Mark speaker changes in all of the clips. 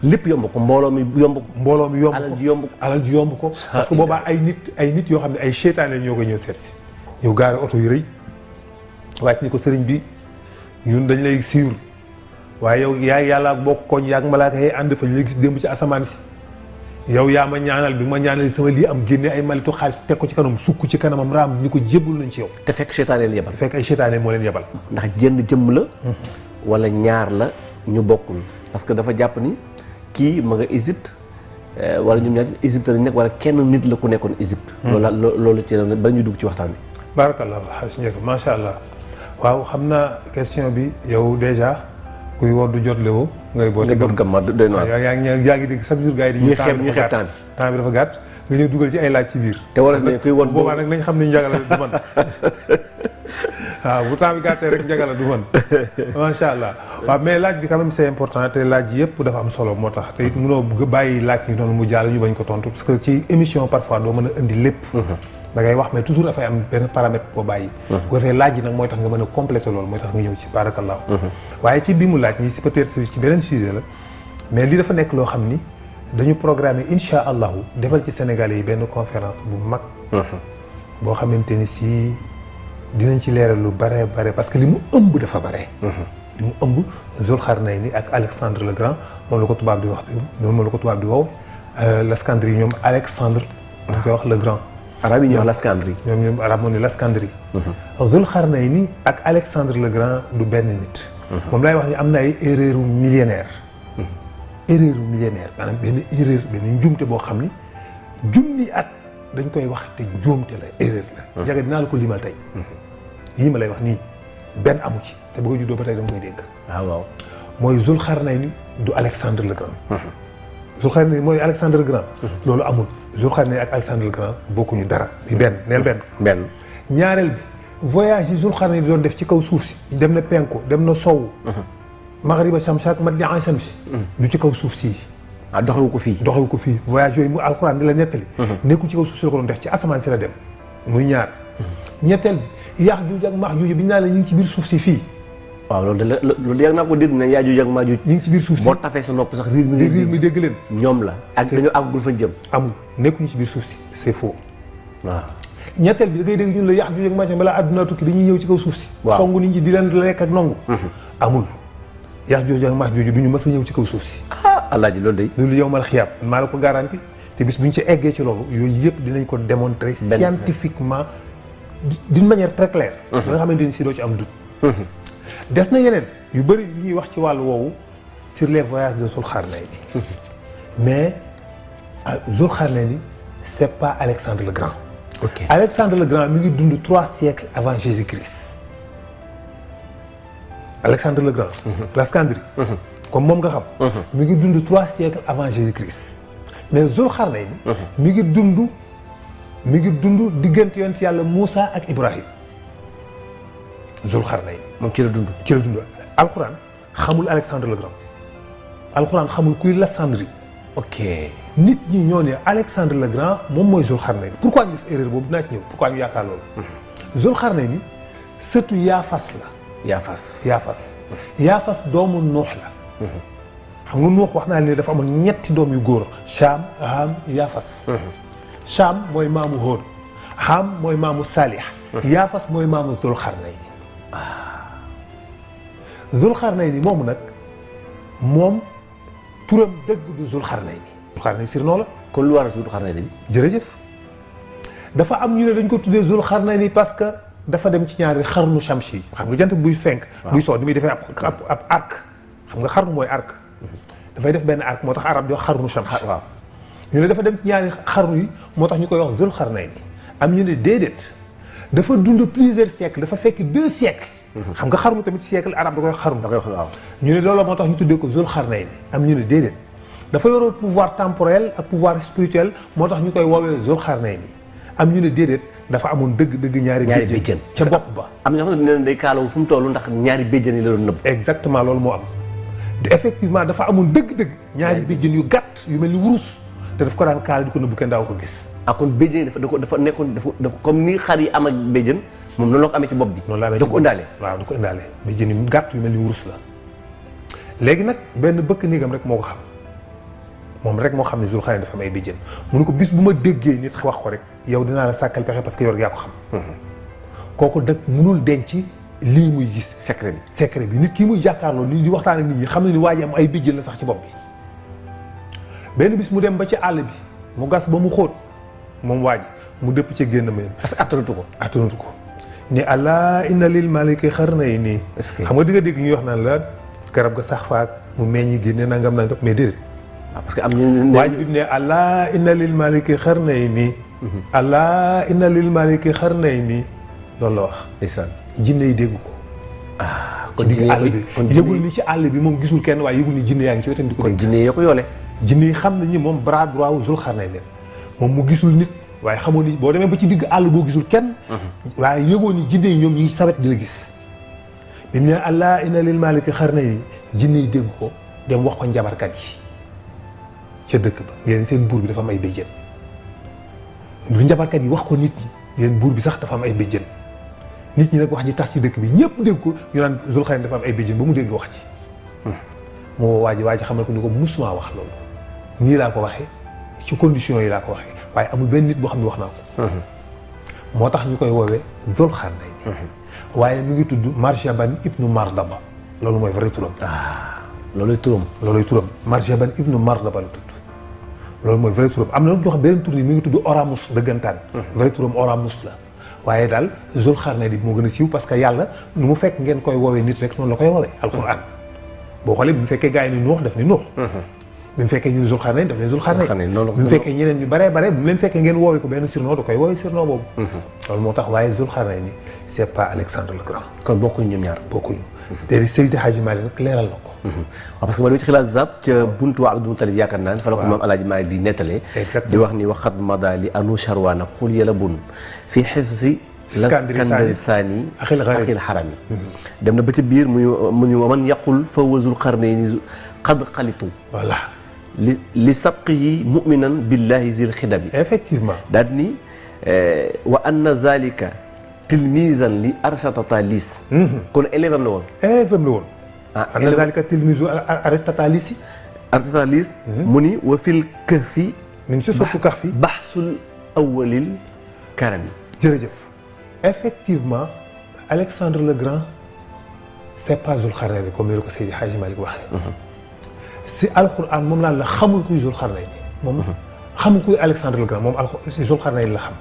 Speaker 1: lépp yomb ko mbooloo mi yomb ko.
Speaker 2: alal ji yomb ko parce que boobaa ay nit yoo xam ne ay seytaane ñoo koy ñëw seet si. yow gaare oto yu rëy wàcc ni ko sëriñ bi ñun dañ lay siiwur waaye yow yàlla ak bokk koñ yaag malaaka yi ànd fa ñu lay gis démb ci asamaan si yow yaa ma ñaanal bi ma ñaanal sama lii am génne ay malitu xaalis teg ko ci kanam sukk ci kanamam raam ñi ko jébbul nañ ci yow.
Speaker 1: te fekk seytaane leen yebal.
Speaker 2: te fekk ay seytaane moo leen yebal.
Speaker 1: ndax jënd jëmm la. wala ñaar la ñu bokkul. parce que dafa jàpp ni kii ma nga Égypte wala ñoom ñaar Égypte lañ nekk wala kenn nit la ku nekkoon Égypte. loolu ci la ba ñu dugg ci waxtaan bi.
Speaker 2: barakallah xaalis njëkk macha allah waaw xam naa question bi yow déjà kuy war du jot lewo ngay boote
Speaker 1: gam ma doy na
Speaker 2: yaa ngi dégg chaque jour gars yi
Speaker 1: ñuy xeeb
Speaker 2: temps bi dafa gàtt nga ñëw dugal ci ay laaj ci biir
Speaker 1: te war ne kuy won
Speaker 2: boobaa nag nañ xam ne njagala du man waaw bu temps bi gàttee rek njagala du man macha allah waaw mais laaj bi quand même c'est important te laaj yëpp dafa am solo moo tax te it mënoo bàyyi laaj yi noonu mu jàll ñu bañ ko tontu parce que ci émission parfois doo mën a indi lépp da ngay wax mais toujours dafay am benn paramètre boo bàyyi bu defee laaj yi nag mooy tax nga mën a compléter loolu mooy tax nga ñëw ci barakallahu waaye ci bi mu laaj ñi si peut-être ci beneen sujet la mais lii dafa nekk loo xam ni dañu programmer insha allahu defal ci Sénégalais yi benn conférence bu mag boo xamante ni si dinañ ci leeral lu bare bare parce que li mu ëmb dafa bare li mu ëmb Zulqarnayni ak Alexandre le Grand moom la ko tubaab di wax moom la ko tubaab di wow l'Iskandrie ñoom Alexandre dañ koy wax le Grand
Speaker 1: arab yi ñuy wax l'Iskandrie
Speaker 2: ñoom arab moo ne l'Iskandrie Zulqarnayni ak Alexandre le Grand du benn nit moom laay wax ni am na ay erreur millénaire maanaam benn erreur benn njuumte boo xam ni junni at dañ koy wax te njuumte la erreur la njaga dinaa la ko limal tey yii ma lay wax nii benn amu ci te bëgg a juddoo ba tey da nga koy dégg
Speaker 1: waaw
Speaker 2: mooy Zulqarnayni du Alexandre le Grand Zulqarnayni mooy Alexandre le Grand loolu amul Zulqarnayni ak Alexandre le Grand bokkuñu dara bi benn neel benn ñaareel bi voyage yi Zulqarnayni doon def ci kaw suuf si dem na penku dem na sowu maghriba shamsi ak matla'a shamsi du ci kaw suuf si
Speaker 1: doxewu ko fii
Speaker 2: voyage yooyu mu alxuraan di la nettali nekkul ci kaw suuf si la ko doon def ci asamaan si la dem muy ñaar ñetteel bi Yaajuuj ak Maajuuj bi ñu naan la ñu ngi ci biir suuf si fii
Speaker 1: waaw loolu yàgg naa ko dégg ne Yaajuuj ak Maajuuj
Speaker 2: ñu ngi ci biir suuf si
Speaker 1: boo tafee sa nopp sax riir mi
Speaker 2: dégg leen
Speaker 1: ñoom la ak dañoo àggul fa jëm
Speaker 2: amul nekkuñu ci biir suuf si c'est faux
Speaker 1: waaw
Speaker 2: ñetteel bi da ngay dégg ñun la Yaajuuj ak Maajuuj balaa àdduna tukki dañuy ñëw ci kaw suuf si songu nit ñi di leen lekk ak nongu amul Yaajuuj ak Maajuuj duñu mës a ñëw ci kaw suuf si
Speaker 1: alaaji loolu day
Speaker 2: loolu yow mal xiyaab maa la ko garanti te bis bu ñu ci eggee ci loolu yooyu yëpp dinañ ko démontrer scientifiquement d'une manière très claire ba nga xamante ni si doo ci am doute des na yeneen yu bëri yu ñuy wax ci wàllu woowu sur les voyages de Zulqarnayni mais Zulqarnayni c'est pas Alexandre le Grand Alexandre le Grand mi ngi dund 3 siècles avant Jésus-Christ Alexandre le Grand l'Iskandrie comme moom nga xam mi ngi dund 3 siècles avant Jésus-Christ mais Zulqarnayni mi ngi dund diggante yonent yàlla Moussa ak Ibrahim Zulqarnayni
Speaker 1: moom ci la dund
Speaker 2: alxuraan xamul Alexandre le Grand alxuraan xamul kuy l'Iskandrie nit ñi ñoo ne Alexandre le Grand moom mooy Zulqarnayni pourquoi ñu def erreur boobu dinaa ci ñëw pourquoi ñu yaakaar loolu Zulqarnayni sëtu Yaafas la Yaafas doomu Nuux la xam nga Nuux wax naa ne dafa amoon ñetti doom yu góor Cham Ham Yaafas Cham mooy maamu Hóor Ham mooy maamu Saalix Yaafas mooy maamu Zulqarnayni Zulqarnayni moomu nag moom turam dëgg du Zulqarnayni sirnoo la
Speaker 1: kon lu war a Zulqarnayni
Speaker 2: jërëjëf dafa am ñu ne dañ ko tuddee Zulqarnayni parce que dafa dem ci ñaari xarnu shamsi xam nga jant buy fenk buy soo ni muy defee ab arc xam nga xarnu mooy arc dafay def benn arc moo tax arab di wax xarnu shams waaw ñu ne dafa dem ci ñaari xarnu yi moo tax ñu koy wax Zulqarnayni am ñu ne déedéet dafa dund plusieurs siècles dafa fekk 2 siècles xam nga xarnu tamit siècle arab da koy wax xarnu waaw ñu ne loolu moo tax ñu tuddee ko Zulqarnayni am ñu ne déedéet dafa yoroon pouvoir temporel ak pouvoir spirituel moo tax ñu koy woowee Zulqarnayni am ñu ne déedéet dafa amoon dëgg ñaari béjjën ca bopp ba
Speaker 1: am na ñoo xam ne day kaalawu fu mu toll ndax ñaari béjjën yi la doon nëbb
Speaker 2: exactement loolu moo am te effectivement dafa amoon dëgg ñaari béjjën yu gàtt yu mel ni wurus te daf ko daan kaala di ko nëbbu kenn daaw ko gis
Speaker 1: kon béjjën dafa nekkoon dafa comme ni xar yi am ak béjjën moom noonu la ko amee ci bopp bi
Speaker 2: noonu la amee
Speaker 1: da ko indaale
Speaker 2: waaw da ko indaale béjjën yu gàtt yu mel ni wurus la léegi nag benn bëkk néegam rek moo ko xam moom rek moo xam ne Zul Xarnayn dafa am ay béjjén mu ne ko bis bu ma déggee nit wax ko rek yow dinaa la sàkkal pexe parce que yow yaa ko xam kooku dëgg mënul denc lii muy gis secret bi nit kii muy jàkkaarloo ni di waxtaan ak nit ñi xam ne ni waa ji am ay béjjén la sax ci bopp bi benn bis mu dem ba ci àll bi mu gas ba mu xóot moom waa ji mu dëpp ci génn meen
Speaker 1: parce que attanatu ko
Speaker 2: ni allah inna lil maliki Xarnayni xam nga di nga dégg ñuy wax naan la garab ga sax faak mu meññi génne nangam mais déedéet
Speaker 1: parce que am ñu
Speaker 2: waa ji bi ne allah inna lil maliki Xarnayni allah inna lil maliki Xarnayni loolu la wax
Speaker 1: ndeysaan
Speaker 2: jinne yi dégg ko
Speaker 1: kon
Speaker 2: ci digg àll bi yëgul ni ci àll bi moom gisul kenn waaye yëgul ni jinne yaa ngi ci wetam di ko dégg
Speaker 1: kon jinne yoo ko yoole
Speaker 2: jinne yi xam nañu moom bras droit wu Zul Xarnayn moom mu gisul nit waaye xamoon ni boo demee ba ci digg àll boo gisul kenn waaye yëgoon ni jinne yi ñoom ñu ngi sawet di la gis bi mu ne allah inna lil maliki Xarnayni jinne yi dégg ko dem wax ko njabarkat yi ca dëkk ba ngeen seen buur bi dafa am ay béjjén lu njabarkat yi wax ko nit ñi ngeen buur bi sax dafa am ay béjjén nit ñi nag wax ji tas ci dëkk bi ñëpp dégg ko ñu naan Zul Xarnayn dafa am ay béjjén ba mu dégg wax ci moo waa ji xamal ko ni ko musuma wax loolu nii laa ko waxee ci condition yi laa ko waxee waaye amul benn nit boo xam ne wax naa ko moo tax ñu koy woowee Zul Xarnayn waaye mi ngi tudd Marjaban ibnu Mardaba loolu mooy vrai turam looluy turam Marjaban ibnu Mardaba la tudd loolu mooy vrai turam am na nag ñoo xam beneen tur ni mi ngi tudd Oramus dëggantaan vrai turam Oramus la waaye daal Zul Xarnayn bi moo gën a siiw parce que yàlla nu mu fekk ngeen koy woowee nit rek noonu la koy woowee alquran boo xoolee bi mu fekkee gars yi ni Nuux def ni Nuux bi mu fekkee ñu Zul Xarnayn daf leen Zul Xarnayn bi mu fekkee ñeneen ñu baree bare bi mu leen fekkee ngeen woowee ko benn surnom da koy woowee surnom boobu loolu moo tax waaye Zul Xarnayn ni c'est pas Alexandre le Grand
Speaker 1: kon bokkuñu ñoom ñaar
Speaker 2: bokkuñu te Seydi Hadji Malick nag leeral na ko
Speaker 1: waaw parce que boo demee ci Xilaas Zab ca buntu waa Abdou Moutalib yaakaar naa ne fa la ko moom Alaaji Malick di nettalee di wax ni waxat mada li anu charwaana xul yala bun fii xifsi Iskandari Saani axil xarami dem na ba ca biir mu ñu man yaqul fa wa Zul Xarnayni qad xalitu
Speaker 2: voilà
Speaker 1: li sabqihi muminan billahi zil xidabi
Speaker 2: effectivement
Speaker 1: daal ni wa anna zalika tilmisan li Aristotalis kon élève am la woon
Speaker 2: anna zalika tilmisu Aristotalis
Speaker 1: mu ni wa fil kahfi
Speaker 2: mi ngi ci sottu kahfi
Speaker 1: baxsul awalil karami
Speaker 2: jërëjëf effectivement Alexandre le Grand c'est pas Zul Xarnayn comme ni la ko Seydi Hadji Malick waxee si alquran moom laan la xamul kuy Zul Xarnayn moom xamul kuy Alexandre le Grand moom si Zul Xarnayn la xam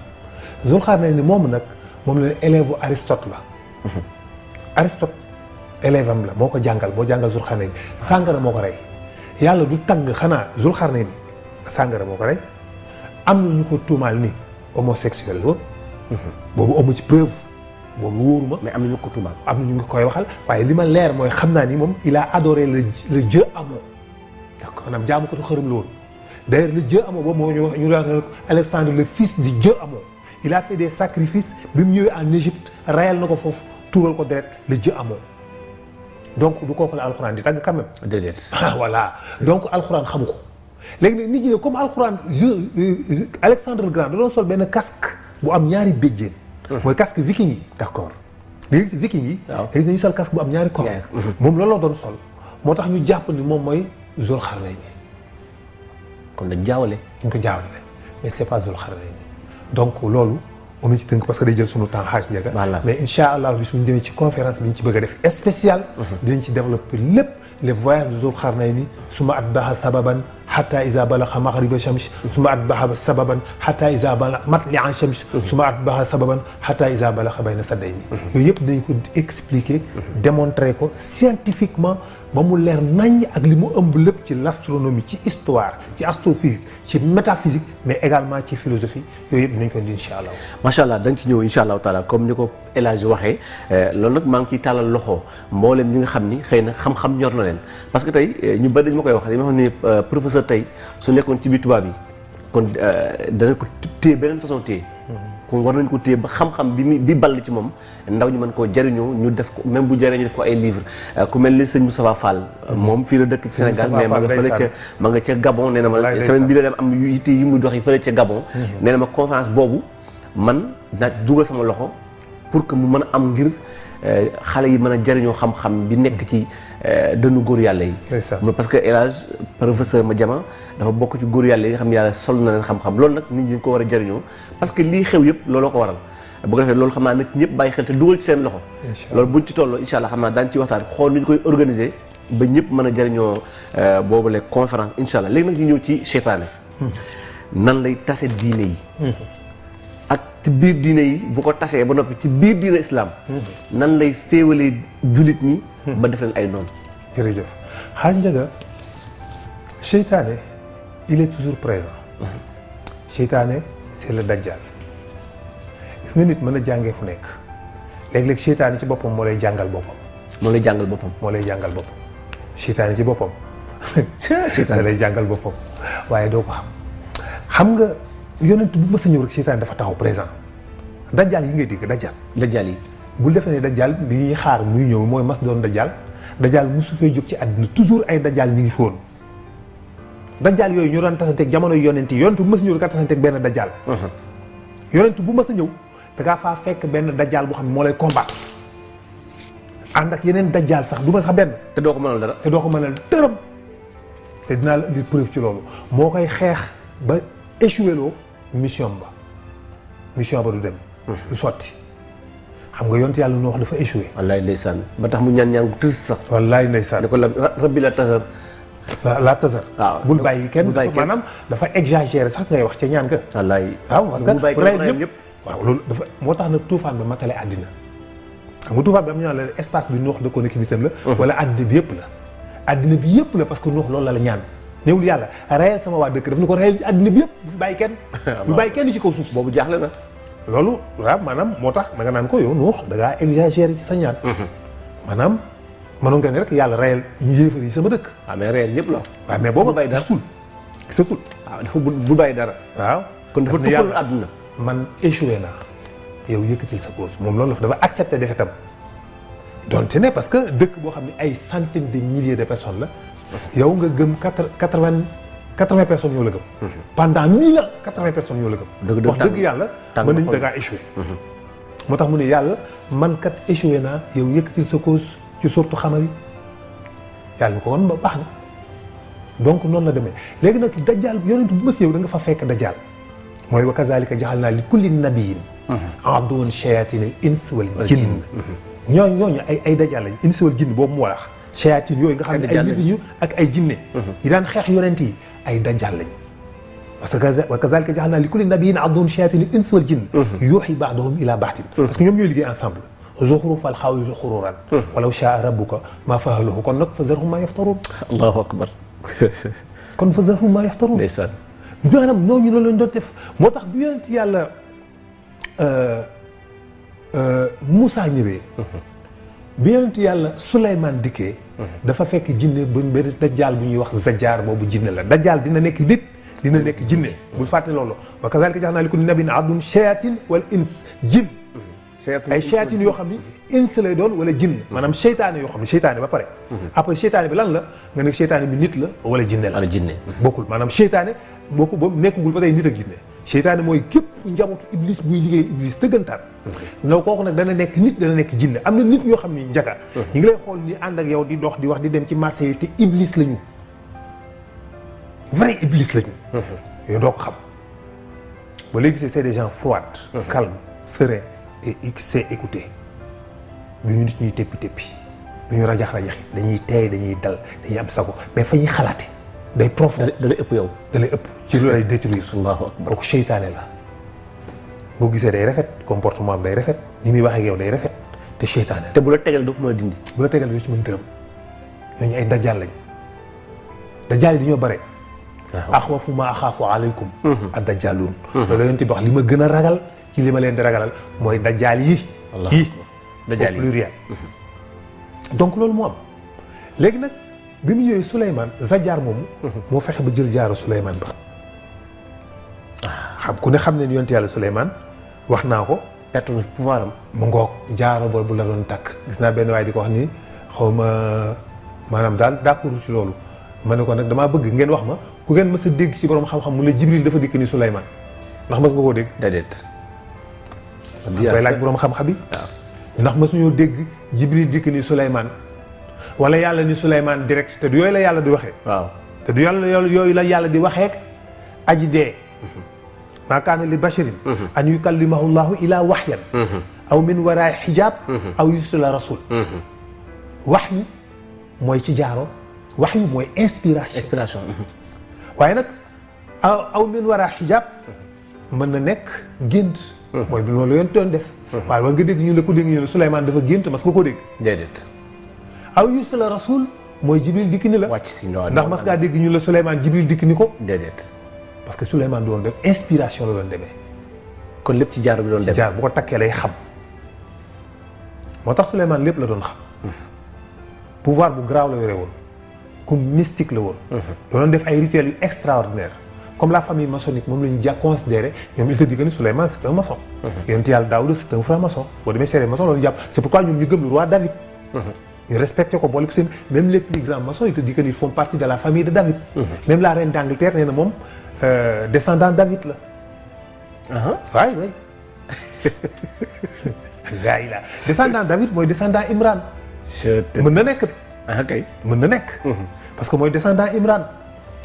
Speaker 2: Zul Xarnayn moom nag moom la élève u Aristote la Aristote élève am la moo ko jàngal moo jàngal Zul Xarnayn sàngara moo ko rey yàlla du tagg xanaa Zul Xarnayn sàngara moo ko rey am na ñu ko tuumaal ni homosexuel la woon boobu amu ci preuve boobu wóoruma
Speaker 1: mais am na ñu ko tuumaal
Speaker 2: am na ñu ngi koy waxal waaye li ma leer mooy xam naa ni moom il a adoré le Dieu Amon d'accord maanaam jaamu ko tu xërëm la woon d'ailleurs le Dieu Amon boobu moo ñu wax ñu daan Alexandre le fils du Dieu Amon il a fait des sacrifices bi mu ñëwee en Égypte rayal na ko foofu tuural ko deret le Dieu Amon donc du kooku la alxuraan di tàgg quand même
Speaker 1: déedéet
Speaker 2: voilà donc alxuraan xamu ko léegi nag nit ñi ne comme alxuraan Alexandre le Grand da doon sol benn casque bu am ñaari béjjén mooy casque viking yi
Speaker 1: d'accord
Speaker 2: léegi si viking yi léegi nañu sol casque bu am ñaari koron moom loolu la doon sol moo tax ñu jàpp ni moom mooy Zul Xarnayn
Speaker 1: kon dañ jaawale
Speaker 2: dañ ko jaawale mais c'est pas Zul Xarnayn donc loolu on na ci tënk parce que day jël sunu temps xaaj njëga mais incha allah bis bu ñu demee ci conférence bi ñu ci bëgg a def spécial dinañ ci développer lépp les voyages de Zul Xarnayn suma atbaha sababan hatta iza balaxa maghriba shams suma atbaha sababan hatta iza balaxa matli'a shams suma atbaha sababan hatta iza balaxa bayna saddayni yooyu yëpp dañ ko expliquer démontrer ko scientifiquement ba mu leer naññ ak li mu ëmb lépp ci l'astronomie ci histoire ci astrophysique ci métaphysique mais également ci philosophie yooyu yëpp dinañ ko indi incha allah.
Speaker 1: macha allah da nga ci ñëw incha allahu taala comme ni ko El Hadj waxee loolu nag maa ngi ciy tàllal loxo mboolem ñi nga xam ni xëy na xam-xam ñor na leen parce que tey ñu bëri dañu ma koy wax dañu ma xam ne professeur tey su nekkoon ci biir tubaab yi kon dana ko téye beneen façon téye. kon war nañ ko téye ba xam-xam bi ball ci moom ndaw ñu mën koo jariñoo ñu def ko même bu jaree ñu def ko ay livres ku mel ni sëñ Moustapha Fall moom fii la dëkk ci Sénégal mais ma nga ca Gabon nee na ma semaine bi la dem am yitte yi muy dox yi fële ca Gabon nee na ma conférence boobu man naa dugal sama loxo pour que mu mën a am ngir xale yi mën a jariñoo xam-xam bi nekk ci dënnu góor yàlla yi. parce que El Hadj professeur Madiama dafa bokk ci góor yàlla yi nga xam ne yàlla sol na leen xam-xam loolu nag nit ñi dañ ko war a jariñoo parce que lii xew yëpp looloo ko waral bu ko defee loolu xam naa nag ñëpp bàyyi xel te dugal ci seen loxo. loolu buñ ci tolloo incha allah xam naa daañu ci waxtaan xool ni ñu koy organiser ba ñëpp mën a jariñoo boobule conférence incha allah léegi nag ñu ñëw ci seytaane nan lay tase diine yi. ak ci biir diine yi bu ko tasee ba noppi ci biir diine islam. nan lay féewalee jullit ñi. ba def leen ay noonu.
Speaker 2: jërëjëf xaaj Njaga seytaane il est toujours présent. seytaane c'est le dajjal. gis nga nit mën a jàngee fu nekk léeg-léeg seytaane ci boppam moo lay jàngal boppam.
Speaker 1: moo lay jàngal boppam.
Speaker 2: moo lay jàngal boppam. seytaane ci boppam. da lay jàngal boppam waaye doo ko xam. xam nga yonent bu mës a ñëw rek seytaane dafa taxaw présent dajjal yi ngay dégg dajjal yi bul defee ne dajjal bi ñuy xaar muy ñëw mooy mas doon dajjal musu fee jóg ci àddina toujours ay dajjal ñi ngi foon dajjal yooyu ñoo daan tasanteeg jamono yonent yi yonent bu mës a ñëw rek tasanteeg benn dajjal. yonent bu mës a ñëw da ngaa faa fekk benn dajjal boo xam ne moo lay combattre ànd ak yeneen dajjal sax du ma sax benn.
Speaker 1: te doo ko mënal dara.
Speaker 2: te doo ko mënal dërëm te dinaa la indi preuve ci loolu moo koy xeex ba échoué loo mission ba du dem. du sotti xam nga yonent yàlla Nuux dafa échoué.
Speaker 1: wallaay ndeysaan ba tax mu ñaan gu tës sax.
Speaker 2: wallaay ndeysaan
Speaker 1: ne ko rabbi la tasar.
Speaker 2: la tasar. waaw bul bàyyi kenn maanaam dafa exagéré sax ngay wax ca ñaan ka.
Speaker 1: wallaay
Speaker 2: waaw parce que rey ñëpp waaw loolu dafa moo tax nag tuufaan ba matale àddina xam nga tuufaan bi am ñu naan la espace bi Nuux dëkkoon ak nitam la. wala àddina bi yëpp la. àddina bi yëpp la parce que Nuux loolu la ñaan. néewul yàlla reyal sama waa dëkk daf ni ko reyal ci àddina bi yëpp bu fi bàyyi kenn. bu bàyyi kenn ci kaw suuf
Speaker 1: boobu jaaxle na.
Speaker 2: loolu waaw maanaam moo tax da nga naan ko yow Nuux da ngaa exagéré ci sa ñaan. maanaam mënoon nga ne rek yàlla reyal ñu yéefar yi sama dëkk.
Speaker 1: waaw mais reyal ñëpp la.
Speaker 2: waaw mais boobu gisatul.
Speaker 1: waaw dafa bu bàyyi dara.
Speaker 2: waaw
Speaker 1: kon dafa tukkal àdduna.
Speaker 2: man échoué naa yow yëkkatil sa cause moom loolu dafa accepté defetam donte ne parce que dëkk boo xam ne ay centaines de milliers de personnes la. yow nga gëm 80 personnes ñoo la gëm. pendant 1000 ans 80 personnes ñoo la gëm. wax dëgg yàlla mën nañu da ngaa échoué. moo tax mu ne yàlla man kat échoué naa yow yëkkatil sa cause ci sortu xamar yi yàlla ni ko woon ba baax na donc noonu la demee léegi nag dajjal yonent bu mës yow da nga fa fekk dajjal mooy wa kazalika jaxalnaa li kulli nabiyin aduwwan shayatina ins wal jinn ñooñu ay dajjal lañ ins wal jinn boobu moo wax shayatin yooyu nga xam ne ay nit ñu ak ay jinne yi daan xeex yonent yi ay dajjal lañ parce que wa kazalika jaxalnaa li kulli nabiyin aduwwan shayatina ins wal jinn yuuxi ba'duhum ila ba'din parce que ñoom ñooy liggéey ensemble zuxrufal xawli xururan walaw shaa rabbuka maa fa'aluhu kon nag fa zarhum maa yaftarun.
Speaker 1: allahu akbar.
Speaker 2: kon fa zarhum maa yaftarun.
Speaker 1: ndeysaan.
Speaker 2: maanaam ñooñu loolu lañ doon def moo tax bu yonent yàlla Moussa ñëwee. bi yonent yàlla Souleymane dikkee. dafa fekk jinne ba benn dajjaal bu ñuy wax Zajjaar boobu jinne la dajjaal dina nekk nit dina nekk jinne bul fàtte loolu wa kazaalika ja'alnaa li kulli nabiyyin aduwwan shayaatiin wal ins jinn. ay shayatin yoo xam ni ins lay doon wala jinn maanaam seytaane yoo xam ne seytaane ba pare après seytaane bi lan la nga nekk seytaane bi nit la wala jinne la bokkul maanaam seytaane bokku boobu nekkugul ba tey nit ak jinne seytaane mooy képp njabootu iblis buy liggéey iblis dëggantaan ndaw kooku nag dana nekk nit dana nekk jinne am na nit ñoo xam ni njaka ñi ngi lay xool ni ànd ak yow di dox di wax di dem ci marché yi te iblis lañu vrai iblis lañu yow doo ko xam ba léegi c'est des gens froids calmes sereins et il sait écouter du ñu nit ñuy téppi du ñu rajax-rajax yi dañuy teey dañuy dal dañuy am sago mais fa ñuy xalaate day profond
Speaker 1: da lay ëpp yow
Speaker 2: da lay ëpp ci lu lay détruire
Speaker 1: allahu akbar
Speaker 2: kooku seytaane la boo gisee day rafet comportement am day rafet ni muy waxee ak yow day rafet te seytaane la
Speaker 1: te bu la tegal doo ko mën a dindi
Speaker 2: bu la tegal doo ci mën dërëm ñooñu ay dajjal lañ dajjal yi dañoo bare axwafu ma axaafu aleykum ad dajjaluun loolu la yonent bi wax li ma gën a ragal ci li ma leen di ragalal mooy dajjaal yi
Speaker 1: dajjaal
Speaker 2: au pluriel donc loolu moo am léegi nag bi mu ñëwee Souleymane Zajjaar moomu moo fexe ba jël jaaru Souleymane ba xam ku ne xam ne yonent yàlla Souleymane wax naa ko
Speaker 1: perte na pouvoir am
Speaker 2: mu ngoog jaaro boobu la doon takk gis naa benn waaye di ko wax ni xaw ma maanaam daal d'accord ci loolu ma ne ko nag damaa bëgg ngeen wax ma ku ngeen mës a dégg ci borom xam-xam mu ne Jibril dafa dikk ni Souleymane ndax mës nga koo dégg
Speaker 1: déedéet
Speaker 2: koy laaj borom xam-xam yi ndax mësuñoo dégg Jibril dikk ni Souleymane wala yàlla ni Souleymane direct te du yooyu la yàlla di waxee.
Speaker 1: waaw
Speaker 2: te du yooyu la yàlla di waxee aji dee. maa kaana li basharin an yukallimahu llahu ila waxyan aw min waraay xijaab aw yursila rasul. wax yu mooy ci jaaro wax yu mooy inspiration. waaye nag aw min waraay xijaab mën na nekk gént. mooy bi loolu yoon doon def. waaye war nga dégg ñu la ko dégg ñu ne Souleymane dafa gént mas nga ko dégg.
Speaker 1: déedéet.
Speaker 2: aw yursila rasul mooy Jibril dikk ni la.
Speaker 1: wàcc si
Speaker 2: ndax mas ngaa dégg ñu la Souleymane Jibril dikk ni ko.
Speaker 1: déedéet.
Speaker 2: parce que Souleymane doon def inspiration la doon demee.
Speaker 1: kon lépp ci jaar bi doon demee
Speaker 2: ci jaar bu ko takkee lay xam. moo tax Souleymane lépp la doon xam. pouvoir bu garaaw la yore woon. ku mystique la woon. doon def ay rituels yu extraordinaire comme la famille maçonnique moom la ñu considéré ñoom il te dit que ni Souleymane c'est un maçon. yonent yàlla Daoud c'est un franc-maçon boo demee seede maçon loolu jàpp c'est pourquoi ñoom ñu gëm le roi David. ñu respecté ko boole ko seen même les plus grands maçons il te dit que ni ils font partie de la famille de David. même la reine d'Angleterre nee na moom descendant David la. waay waay. gars yi la descendant David mooy descendant Imran. mën na nekk de.
Speaker 1: kay
Speaker 2: mën na nekk. parce que mooy descendant Imran.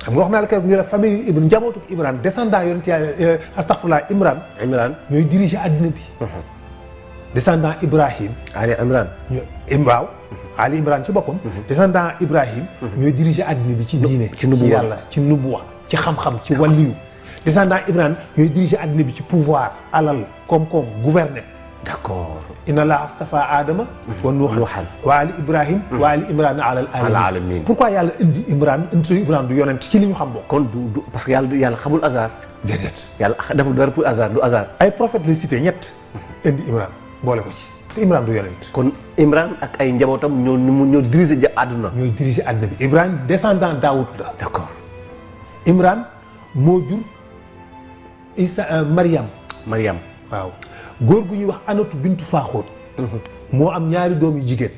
Speaker 2: xam nga wax naa la keroog ñu la famille Ibn njabootu Imran descendant yonent yàlla astaghfirullah Imran ñooy diriger àddina bi. descendant Ibrahim.
Speaker 1: Ali Imran.
Speaker 2: waaw Ali Imran ci boppam. descendant Ibrahim. ñooy diriger àddina bi ci diine.
Speaker 1: ci nubuwa
Speaker 2: ci yàlla ci nubuwa ci xam-xam ci wàlliyu. descendant Imran ñooy diriger àddina bi ci pouvoir alal koom-koom gouverner.
Speaker 1: d'accord.
Speaker 2: inna Allaha astafa Adama. wa Nuuhan wa ali Ibrahim. wa ali Imran ala alamin. pourquoi yàlla indi Imran du yonent ci li ñu xam bokk.
Speaker 1: kon du parce que yàlla xamul hasard.
Speaker 2: déedéet.
Speaker 1: yàlla deful dara pour hasard du hasard.
Speaker 2: ay prophètes lay cité ñett. indi Imran boole ko ci te Imran du yonent.
Speaker 1: kon Imran ak ay njabootam ñoo diriger àdduna.
Speaker 2: ñooy diriger àdduna bi. Imran descendant Daoud la.
Speaker 1: d'accord.
Speaker 2: Imran moo jur Isa Mariam. waaw. góor gu ñuy wax Anatu bintu Faaxóot. moo am ñaari doom yu jigéen.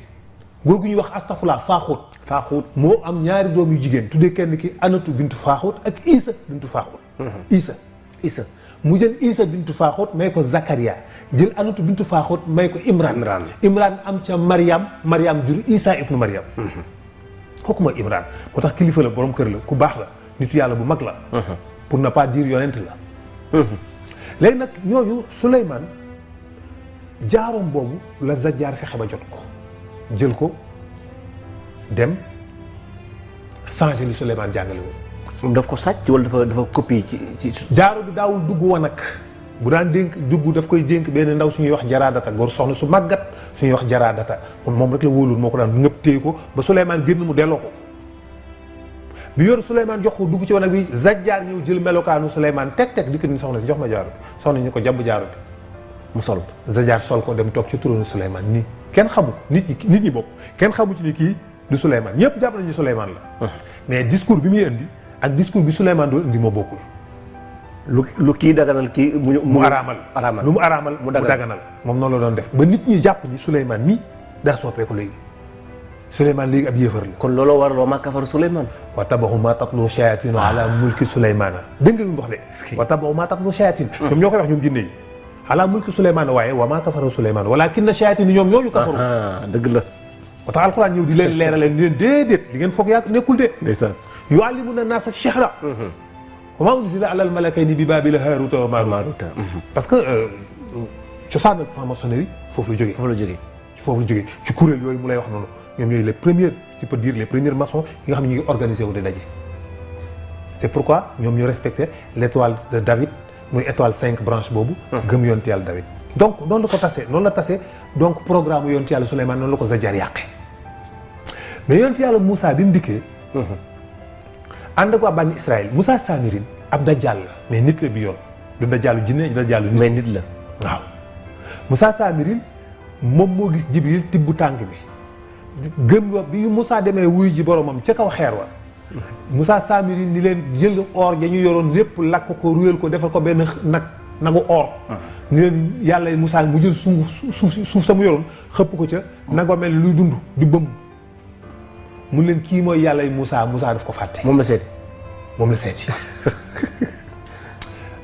Speaker 2: góor gu ñuy wax astafurlah Faaxóot moo am ñaari doom yu jigéen tuddee kenn ki Anatu bintu Faaxóot ak Isa bintu Faaxóot. Isa mu jël Isa bintu Faaxóot may ko Zakaria jël Anatu bintu Faaxóot may ko Imran am ca Mariam jur Isa ibnu Mariam. kooku mooy Imran moo tax kilifa la borom kër la ku baax la nitu yàlla bu mag la. pour ne pas dire yonent la. léegi nag ñooñu Souleymane jaaroom boobu la Zajjaar fexe ba jot ko jël ko dem changer li Souleymane jàngale woon.
Speaker 1: moom daf ko sàcc wala dafa copier ci.
Speaker 2: jaaro bi daawul dugg wanag bu daan dénk dugg daf koy dénk benn ndaw suñuy wax jaraadata góor soxna su màggat suñuy wax jaraadata moom rek la wóolul moo ko daan ngëpp téye ko ba Souleymane génn mu delloo ko. bi yor Souleymane jox ko dugg ci wanag bi Zajjaar ñëw jël melokaanu Souleymane teg dikk ni soxna si jox ma jaaro bi soxna ñu ko jàbb jaaro bi mu sol Zajjaar sol ko dem toog ci trône Souleymane nii kenn xamu ko nit ñi bokk kenn xamu ci ni kii du Souleymane ñëpp jàpp nañu Souleymane la. mais discours bi muy indi ak discours bi Souleymane doon indi moo bokkul.
Speaker 1: lu kii daganal kii
Speaker 2: mu araamal lu mu araamal mu daganal moom noonu la doon def ba nit ñi jàpp ni Souleymane mii daa soppeeku léegi Souleymane léegi ab yéefar la.
Speaker 1: kon looloo waral wa maa kafara Souleymane.
Speaker 2: wa tabaxu maa tatlu shayaatinu ala mulki Souleymane. dégg nga lu mu wax de. wa tabaxu maa tatlu shayaatinu. ñoom ñoo koy wax ñoom jinne yi. ala mulki Souleymane waaye wa maa kafara Souleymane walaakinna shayaatinu ñoom ñoo ñu kafaru.
Speaker 1: dëgg la.
Speaker 2: ba tax alxuraan ñëw di leen leeralal ni leen déedéet di ngeen foog yaa nekkul de.
Speaker 1: ndeysaan.
Speaker 2: yuallimuna naasa shihra. wa maa unzila alal malakayni bi baabila haaruuta wa maaruuta. parce que cosaanal franc-maçonnerie foofu la jógee. foofu la jógee ci kuréel yooyu mu lay wax noonu ñoom ñooy les premiers tu peux dire les premiers maçons yi nga xam ne ñu ngi organisé wu di daje. c'est pourquoi ñoom ñu respecté l'étoile de David muy étoile 5 branche boobu. gëm yonent yàlla David. donc noonu la tasee donc programme yonent yàlla Souleymane noonu la ko Zajjaar yàqee mais yonent yàlla Moussa bi mu dikkee. ànd ak waa bànni Israël Moussa Samirin ab dajjal la mais nit la bi yoon du dajjalu jinne du dajjalu nit.
Speaker 1: mais nit la
Speaker 2: waaw Moussa Samirin moom moo gis Jibril tibb tànk bi. gëm wa bi Moussa demee wuyu ji boromam ca kaw xeer wa Moussa Samirin ni leen jël or ja ñu yoroon lépp lakk ko ruyal ko defal ko benn nagu or. ni leen yàlla Moussa mu jël suuf sa mu yoroon xëpp ko ca nag wa mel luy dund di bëmm mun leen kii mooy yàlla Moussa daf ko fàtte.
Speaker 1: moom la seeti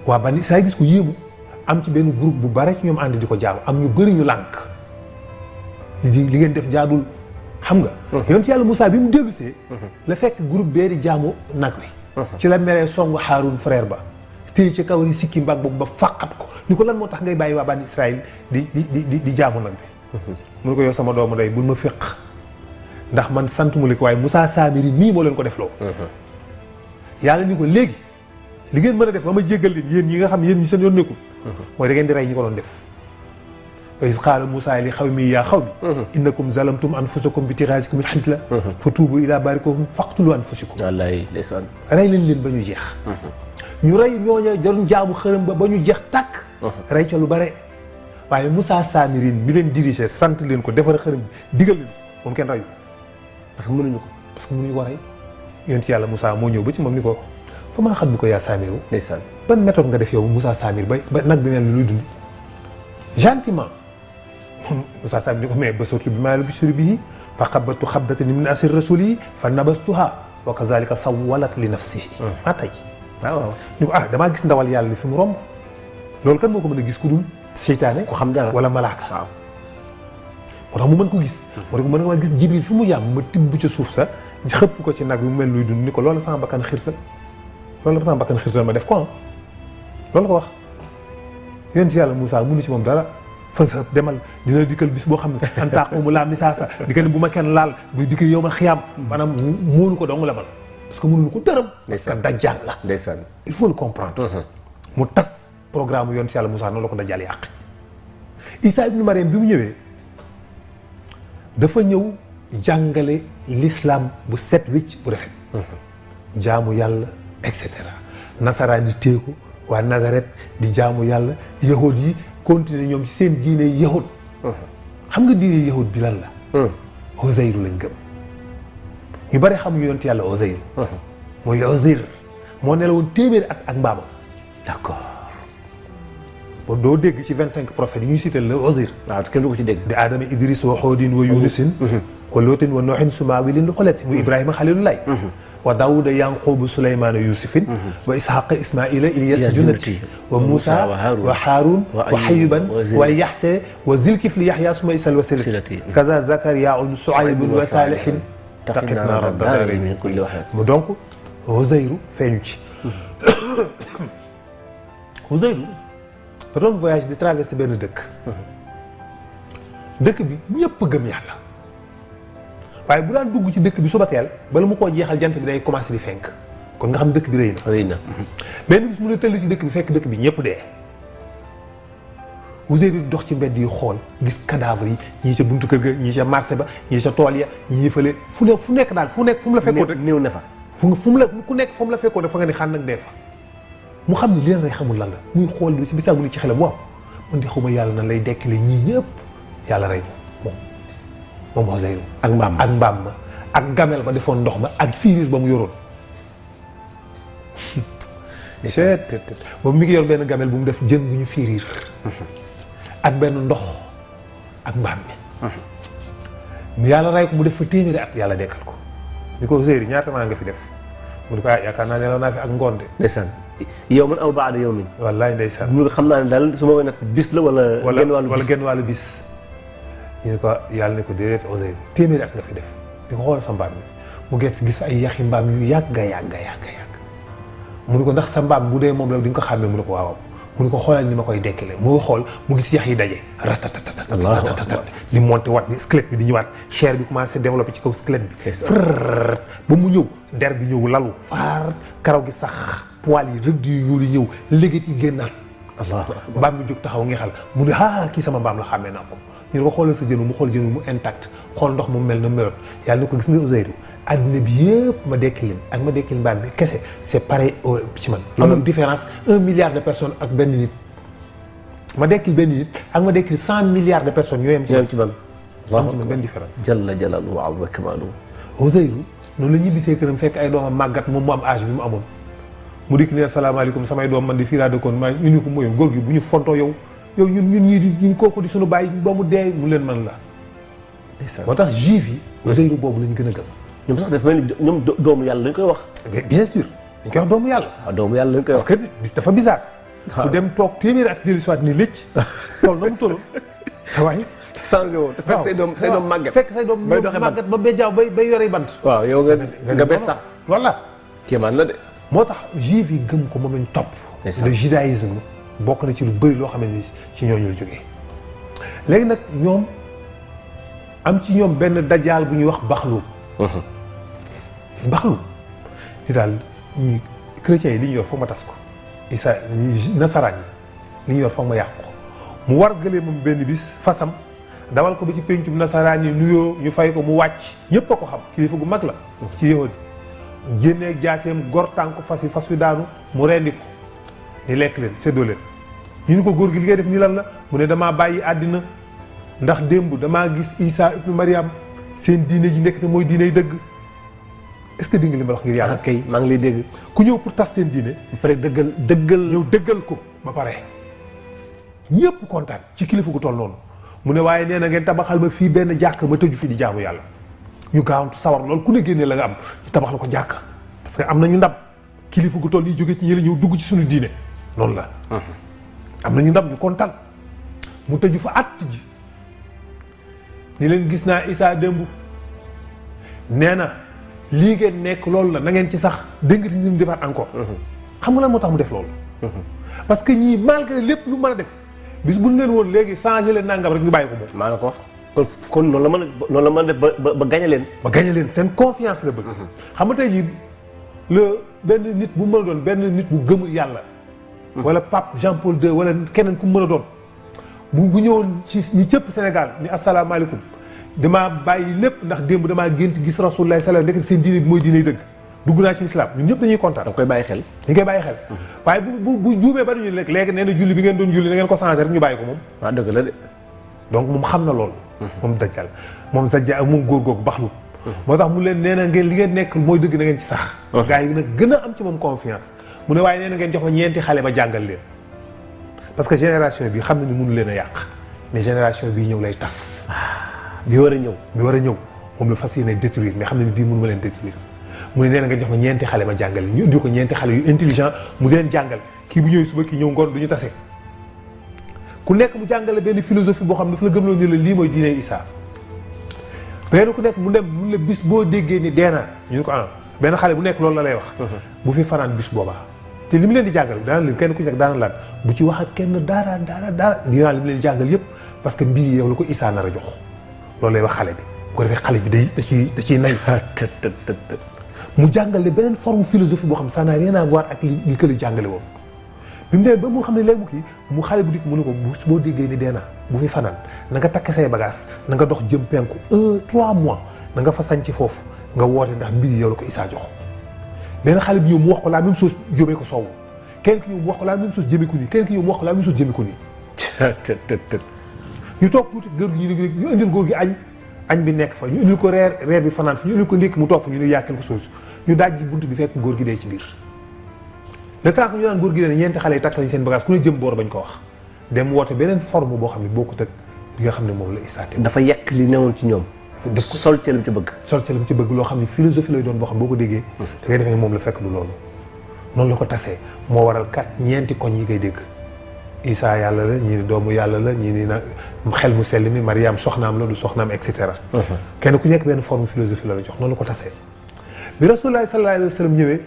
Speaker 2: waa ba ni saa gis ko yéemu am ci benn groupe bu bare ci ñoom ànd di ko jaamu am ñu bëri ñu lànk li ngeen def jaadul xam nga yoon ci yàlla Moussa bi mu dellusee la fekk groupe bee di jaamu nag wi ci la meree songu Haarun frère ba téye ci kaw ni sikki mbag boobu ba fàqat ko ni ko lan moo tax ngay bàyyi waa bani Israël di jaamu nag bi mu ne ko yow sama doomu day bul ma féq ndax man sant mu li ko waaye Moussa Samiri mii moo leen ko defloo yàlla ni ko léegi li ngeen mën a def ba ma jéggal leen yéen ñi nga xam yéen ñi seen yoon nekkul mooy da ngeen di rey ñi ko doon def wa iz qaala Moussa li xawmi yaa xawmi innakum zalamtum anfusakum bi tighazikum al-hijla fa tuubu ila baarikum faqtulu anfusakum
Speaker 1: wallaay ndeysaan
Speaker 2: rey leen ba ñu jeex ñu rey ñooña doon jaamu xërëm ba ñu jeex tàkk rey ca lu bare waaye Moussa Samiri bi leen dirigé sant leen ko defar xërëm digal leen moom kenn reyu parce que mënuñu ko rey yéen ci yàlla Moussa moo ñëw ba ci moom ni ko fa maa xam ni ko yaa Samiru
Speaker 1: ndeysaan
Speaker 2: ban méthode nga def yow Moussa Samir ba nag bi mel ni luy dund gentiment Moussa Samir ni ko mais basartu bi maa la bishri bii fa xabatu xabdatan min asir rasuli fa nabastuha wa kazalika sawalat li nafsihi maa tey
Speaker 1: waaw
Speaker 2: ni ko damaa gis ndawal yàlla li fi mu romb loolu kan moo ko mën a gis ku dul seytaane
Speaker 1: ku xam dara
Speaker 2: wala malaaka
Speaker 1: waaw
Speaker 2: moo tax mu mën ko gis moo tax mu mën a gis Jibril fi mu yàmm ma tibb ca suuf sa xëpp ko ci nag bi mu mel luy dund ni ko loolu la sama bakkan xirtal ma def ko loolu la ko wax yéen ci yàlla Moussa mënu ci moom dara fasa demal dina dikkal bis boo xam ne an taqumu laa misaasa di ko ne bu ma kenn laal buy dikk yow ma xiyaam maanaam móonu ko dong la man parce que mënuñu ko dërëm parce que dajjal la
Speaker 1: ndeysaan
Speaker 2: il faut le comprendre mu tas programme yoon ci yàlla Moussa noonu la ko dajjal yàq Isa ibnu Mariam bi mu ñëwee dafa ñëw jàngale l'islam bu set wicc bu rafet jaamu yàlla et cetera nasaraan yi téeku waa Nazareth di jaamu yàlla yahud yi continuer ñoom ci seen diine yahud xam nga diine yahud bi lan la Uzayru lañ gëm ñu bari xamuñu yonent yàlla Uzayru mooy Uzayr moo nelawoon téeméeri at ak mbaamam
Speaker 1: d'accord
Speaker 2: ba doo dégg ci 25 prophètes yi ñuy cité la Uzayr
Speaker 1: waaw kenn du ko ci dégg
Speaker 2: di Adama Idris wa Xoodin wa Yunusin wa Lootin wa Nooxin Sumaawilin lu xolet muy Ibrahima Xalilullaay wa Daawuda Yanqubu Suleymaana Yuusufin wa Isxaaqa Ismaila Ilyas Junnati wa Muusa wa Haaruun wa Ayyuban wa Yaxse wa Zilkifli Yaxya suma Isal wa Silati kaza Zakariyaa Suaybun wa Saalihin taqitnaa rabba daarayni min kulli wahid mu donc Uzayru feeñu ci Uzayru da doon voyage di traversé benn dëkk bi ñëpp gëm yàlla waaye bu daan dugg ci dëkk bi suba teel bala mu koo jeexal jant bi day commencé di fenk kon nga xam dëkk bi rëy na benn bis mu ne tëll ci dëkk bi fekk dëkk bi ñëpp dee Uzayru dox ci mbedd yi xool gis cadavre yi ñii ca buntu kër ga ñii ca marché ba ñii ca tool ya ñii fële fu nekk daal fu mu la fekkoon rek
Speaker 1: néew ne fa
Speaker 2: fu mu la ku nekk fu mu la fekkoon rek fa nga ni xaan nag dee fa mu xam ne leen rey xamul lan la muy xool bi si bisaa mu ni ci xelam waaw man di xuma yàlla nan lay dekkile ñii ñëpp yàlla rey ko moom Uzayru ak mbaam ma ak gamel ba defoon ndox ma ak fiiriir ba mu yoroon moom mi ngi yor benn gamel bu mu def jën bu ñu fiiriir ak benn ndox ak mbaam mi yàlla rey ko mu def fa téeméeri at yàlla dekkal ko ni ko Uzayru ñaata maa nga fi def mu ne ko yaakaar naa nelaw naa fi ak ngoon de
Speaker 1: ndeysaan yow man aw baada yow min
Speaker 2: wallaay ndeysaan
Speaker 1: mu nga xam naa ne daal su ma koy nag bis la wala
Speaker 2: genn wàllu bis ñu ne ko yàlla ne ko déedéet Uzayru téeméeri at nga fi def di ko xoolal sa mbaam mi mu gett gis ay yaxi mbaam yu yàgg mu ne ko ndax sa mbaam bu dee moom la di nga ko xàmmee mu ne ko waaw mu ne ko xoolal ni ma koy dekkile mu xool mu gis yax yi daje ratatatat di monté waat ni squelette bi di ñëwaat chair bi commencé développé ci kaw squelette bi frrr ba mu ñëw der bi ñëw lalu faar karaw gi sax poil yi rëdd yu ñuul yi ñëw légét yi génnaat mbaam mi jóg taxaw ngeexal mu ne kii sama mbaam la xàmmee naa ko ñu ne ko xoolal sa jënu mu xool jënu mu intact xool ndox mu mel na meloon yàlla ni ko gis nga Uzayru adduna bi yëpp ma dekkil leen ak ma dekkil mbaam bi kese c'est pareil ci man amul différence 1 milliard de personnes ak benn nit ma dekkil benn nit ak ma dekkil 100 milliards de personnes ñoo yem ci man am ci man benn différence
Speaker 1: jalla jalaaluhu wa azza kamaaluhu
Speaker 2: Uzayru noonu la ñibbisee këram fekk ay doomam màggat moom mu am âge bi mu amoon mu dikk ne asalaamaaleykum samay doom man di fii laa dëkkoon maa ñu ni ko mooy góor gi bu ñu fontoo yow ñun ñii kooku di suñu bàyyi ba mu dee mu leen man la moo tax juif yi Uzayru boobu la ñu gën a gëm
Speaker 1: ñoom sax daf mel ni ñoom doomu yàlla lañ koy wax
Speaker 2: bien sûr dañ koy wax doomu yàlla
Speaker 1: waaw doomu yàlla lañ koy wax
Speaker 2: parce que dafa bizarre ku dem toog téeméeri at dellu soit ni lëcc tool na mu tolloon sa waay màgget.
Speaker 1: changé woo te fekk say doom màgget.
Speaker 2: fekk say doom màgget ba béjaaw bay yore bant.
Speaker 1: waaw yow nga bees tax.
Speaker 2: voilà.
Speaker 1: kéemaan la de.
Speaker 2: moo tax juif yi gëm ko moom lañ topp. le judaïsme bokk na ci lu bëri loo xam ne ci ñooñu la jógee. léegi nag ñoom am ci ñoom benn dajaal bu ñuy wax baxlu. baxlu. isaal chrétiens yi li ñu yor foog ma tas ko. isa nasaraan yi li ñu yor foog ma yàq ko. mu war gëlee moom benn bis fasam dawal ko ba ci péncum nasaraan yi nuyoo ñu fay ko mu wàcc ñëpp a ko xam kilifa gu mag la. ci yahudi génnee jaaseem gor tànk fas wi daanu mu rendi ko ni lekk leen séddoo leen. ñu ni ko góor gi li ngay def nii lan la mu ne damaa bàyyi àddina ndax démb damaa gis Isa ibnu Mariam seen diine ji nekk te mooy diiney dëgg est-ce que di nga li ma wax ngir yàlla.
Speaker 1: kay maa ngi lay dégg.
Speaker 2: ku ñëw pour tas seen diine.
Speaker 1: ba pare dëggal.
Speaker 2: ñëw dëggal ko ba pare ñëpp kontaan ci kilifa gu toll noonu mu ne waaye nee na ngeen tabaxal ma fii benn jàkk ma tëju fii di jaamu yàlla ñu gaawantu sawar loolu ku ne génnee la nga am ñu tabax la ko jàkk parce que am nañu ndam kilifa gu toll nii jóge ci ñële ñëw dugg ci suñu diine noonu la. am nañu ndam ñu kontaan mu tëju fa at ji ni leen gis naa Isa démb nee na lii ngeen nekk loolu la na ngeen ci sax dégg nga ni mu defaat encore. xam nga lan moo tax mu def loolu. parce que ñii malgré lépp lu mën a def bis bu ñu leen woon léegi changé leen nangam rek ñu bàyyi ko moom.
Speaker 1: maa la ko wax kon noonu la mën a def ba gañe leen.
Speaker 2: ba gañe leen seen confiance la bëgg. xam nga tey jii benn nit bu mën a doon benn nit bu gëmul yàlla. wala pape Jean Paul II wala keneen ku mën a doon bu ñëwoon ci ñi cëpp Sénégal ni asalaamaaleykum damaa bàyyi lépp ndax démb damaa gént gis rasulullah sallallahu alayhi wasallam nekk seen diine bi mooy diiney dëgg dugg naa ci islam ñun ñëpp dañuy kontaan.
Speaker 1: da koy bàyyi xel.
Speaker 2: dañ koy bàyyi xel. waaye bu juumee ba ñu rek léegi nee na julli bi ngeen doon julli na ngeen ko changé rek ñu bàyyi ko moom.
Speaker 1: waaw dëgg la de.
Speaker 2: donc moom xam na loolu. moom dajjal moom Dajjal moom góor googu baxlu. moo tax mu leen nee na ngeen li ngeen nekk mooy dëgg na ngeen ci sax. gars yi nag gën a am ci moom confiance. mu ne waaye nee na ngeen jox ma ñeenti xale ma jàngal leen parce que génération bi xam na ni mënu leen a yàq mais génération bii ñëw lay tas.
Speaker 1: bi war a ñëw.
Speaker 2: moom la fas yéene détruire mais xam na ni bii mënu ma leen détruire mu ne nee na ngeen jox ma ñeenti xale ma jàngal leen ñu indi ko ñeenti xale yu intelligent mu di leen jàngal kii bu ñëwee suba kii ñëw ngoon du ñu tase ku nekk mu jàngale benn philosophie boo xam ne dafa la gëmloo ni la lii mooy diine Isa benn ku nekk mu dem mun la bis boo déggee ni dee naa ñu ne ko benn xale bu nekk loolu la lay wax. bu fi fanaan bis boobaa te li mu leen di jàngal daana leen kenn ku ci nekk daana laan bu ci wax ak kenn dara dinaa li mu leen di jàngal yëpp parce que mbir yi yow la ko Isa nar a jox loolu lay wax xale bi bu ko defee xale bi da ciy nay mu jàngale beneen forme philosophie boo xam ça n'a rien à voir ak li kële jàngale woon bi mu demee ba mu xam ne léegi mu kii mu xale bu dikk mu ne ko boo déggee ni dee na bu fi fanaan na nga takk say bagage na nga dox jëm penku 3 mois na nga fa sañ ci foofu nga woote ndax mbir yi yow la ko Isa jox benn xale bi ñëw mu wax ko la même chose jëmee ko soowu kenn ki ñëw mu wax ko la même chose jëmee ko nii kenn ki ñëw mu wax ko la même chose jëmee ko nii ñu toog tuuti góor gi ñu indil góor gi añ bi nekk fa ñu indil ko reer bi fanaan fa ñu indil ko ndékki mu toog fa ñu ne yaa quelque chose ñu daaj ji bunt bi fekk góor gi dee ci biir le temps que ñu naan góor gi dee ñeenti xale yi takk nañ seen bagage ku ne jëm boor bañ ko wax dem woote beneen forme boo xam ne bokkut ak bi nga xam ne moom la Isa
Speaker 1: dafa yàq li newoon ci ñoom def ko sol ca lam ci bëgg
Speaker 2: loo xam ne philosophie lay doon boo xam boo ko déggee da ngay defee ne moom la fekk du loolu noonu la ko tasee moo waral ñeenti koñ yi ngay dégg Isa yàlla la ñii ni doomu yàlla la ñii ni nag xel mu sell mi Mariam soxnaam la du soxnaam et cetera kenn ku nekk benn forme philosophie la la jox noonu la ko tasee bi Rasulullah sallallahu alayhi wa sallam ñëwee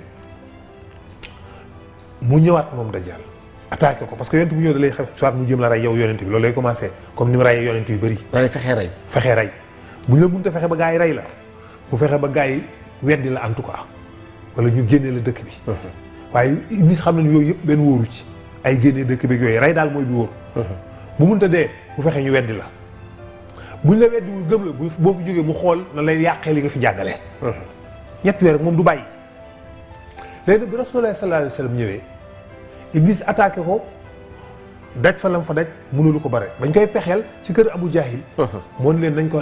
Speaker 2: mu ñëwaat moom Dajjal attaqué ko parce que yonent bu ñëw da lay xew soit mu jëm la rey yow yonent bi loolu lay commencé comme ni mu reyee yonent yu bëri fexee rey bu ñu la mënut a fexe ba gaa yi rey la bu fexe ba gaa yi weddi la en tout cas wala ñu génne la dëkk bi waaye nit xam na ne yooyu yëpp benn wóoru ci ay génne dëkk bi yooyu rey daal mooy bi wóor bu mënta dee bu fexe ñu weddi la buñ la weddiwul gëm la boo fi jógee mu xool na lay yàqee li nga fi jàngalee ñetti weer rek moom du bàyyi léegi bi Rasulullah sallallahu alayhi wa sallam ñëwee Iblis attaqué ko daj fa lam fa daj mënulu ko bare bañ koy pexeel ci kër Abu Jahil moon leen nañ ko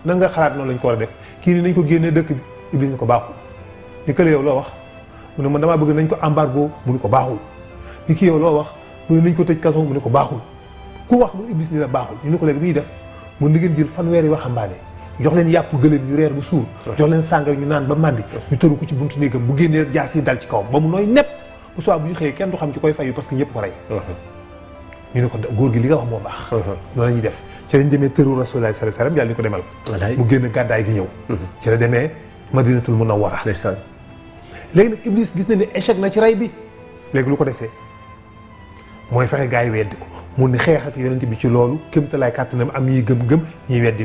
Speaker 2: nan nga xalaat noonu lañ ko war a def kii ni nañ ko génnee dëkk bi Iblis ni ko baaxul ni kële yow loo wax mu ne man damaa bëgg nañ ko embargo mu ne ko baaxul ni kii yow loo wax mu ne nañ ko tëj kaso mu ne ko baaxul ku wax lu Iblis ni la baaxul ñu ne ko léegi bi ñuy def mun ni ngeen jël fanweeri waxambaane jox leen yàpp gëléem ñu reer bu suur jox leen sàngara ñu naan ba màndi ñu tëru ko ci buntu néegam bu génnee jaas yi dal ci kawam ba mu nooy nepp bu soit bu ñu xëyee kenn du xam ci koy fayu parce que ñëpp ko rey ñu ne ko góor gi li nga wax moo baax loolu la ñuy def ci lañ demee tëru Rasulullah sallallahu alayhi wasallam yàlla ni ko demal.
Speaker 1: wallaay
Speaker 2: mu génn gàddaay gi ñëw. ci la demee Madinatul Munawwara.
Speaker 1: ndeysaan.
Speaker 2: léegi nag Iblis gis na ne échec na ci rey bi léegi lu ko desee mooy fexe gaa yi weddi ko mun ni xeex ak yonent bi ci loolu kéemtalaay kàttanam am ñuy gëm-gëm ñuy weddi.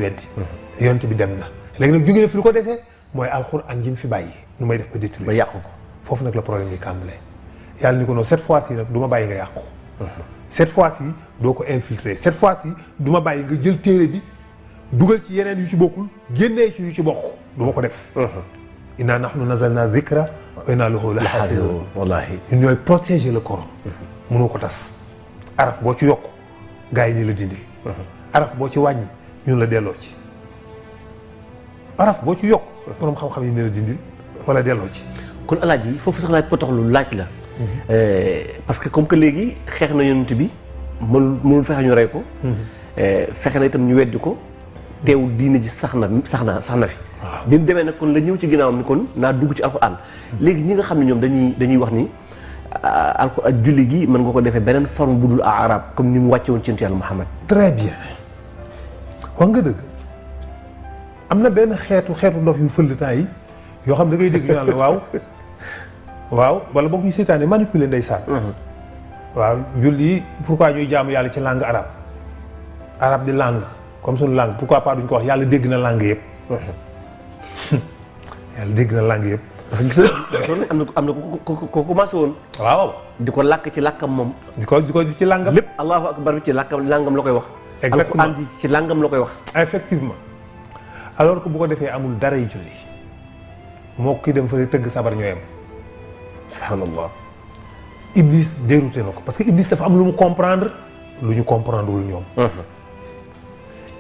Speaker 2: yonent bi dem na léegi nag jóge na fi lu ko desee mooy alxuraan yi mu fi bàyyi nu may def ba détruire.
Speaker 1: ba yàqu ko
Speaker 2: foofu nag la problème bi kàmbalee yàlla ni ko noonu cette fois-ci nag du ma bàyyi nga yàqu. cette fois-ci doo ko infiltrer cette fois-ci du ma bàyyi nga jël téere bi dugal ci yeneen yu ci bokkul génnee ci yu ci bokk du ma ko def. inna nahnu nazalna dhikra wa inna lahu la hafizun.
Speaker 1: wallaahi
Speaker 2: ñun ñooy protéger le Coran. mënoo ko tas. araf boo ci yokk gars yi ni la dindi. araf boo ci wàññi ñun la delloo ci. araf boo ci yokk. borom xam-xam yi ni la dindi wala delloo ci.
Speaker 1: kon alaaji foofu sax laaj potoxlu laaj la. parce que comme que léegi xeex na yonent bi mënul fexe ñu rey ko. fexe na itam ñu weddi ko. teewul diine ji sax na fi. bi mu demee nag kon la ñëw ci ginnaawam ni kon naa dugg ci alxuraan. léegi ñi nga xam ne ñoom dañuy wax ni alxuraan julli gi mën nga ko defee beneen forme bu dul arab comme ni mu wàcce woon ci yonent Yàlla Muhammad.
Speaker 2: très bien wax nga dëgg am na benn xeetu ndox yu fël temps yi yoo xam da ngay dégg ñu naan la waaw wala boog ñu seetaane manipuler ndeysaan. waaw julli pourquoi ñuy jaamu yàlla ci langue arabe di langue. comme suñu langue pourquoi pas duñ ko wax yàlla dégg na langue yëpp. yàlla dégg na langue yëpp.
Speaker 1: parce que gis nga am na ko commencé woon.
Speaker 2: waaw.
Speaker 1: di ko làkk ci làkkam moom.
Speaker 2: di ko ci làngam.
Speaker 1: lépp allahu akbar bi ci làngam la koy wax.
Speaker 2: exactement
Speaker 1: alxuraan ji ci làngam la koy wax.
Speaker 2: effectivement alors que bu ko defee amul dara yu julli moo kii dem fa tëgg sabar ñooyam.
Speaker 1: subhanallah.
Speaker 2: Iblis dérouté na ko parce que Iblis dafa am lu mu comprendre lu ñu comprendre wul ñoom.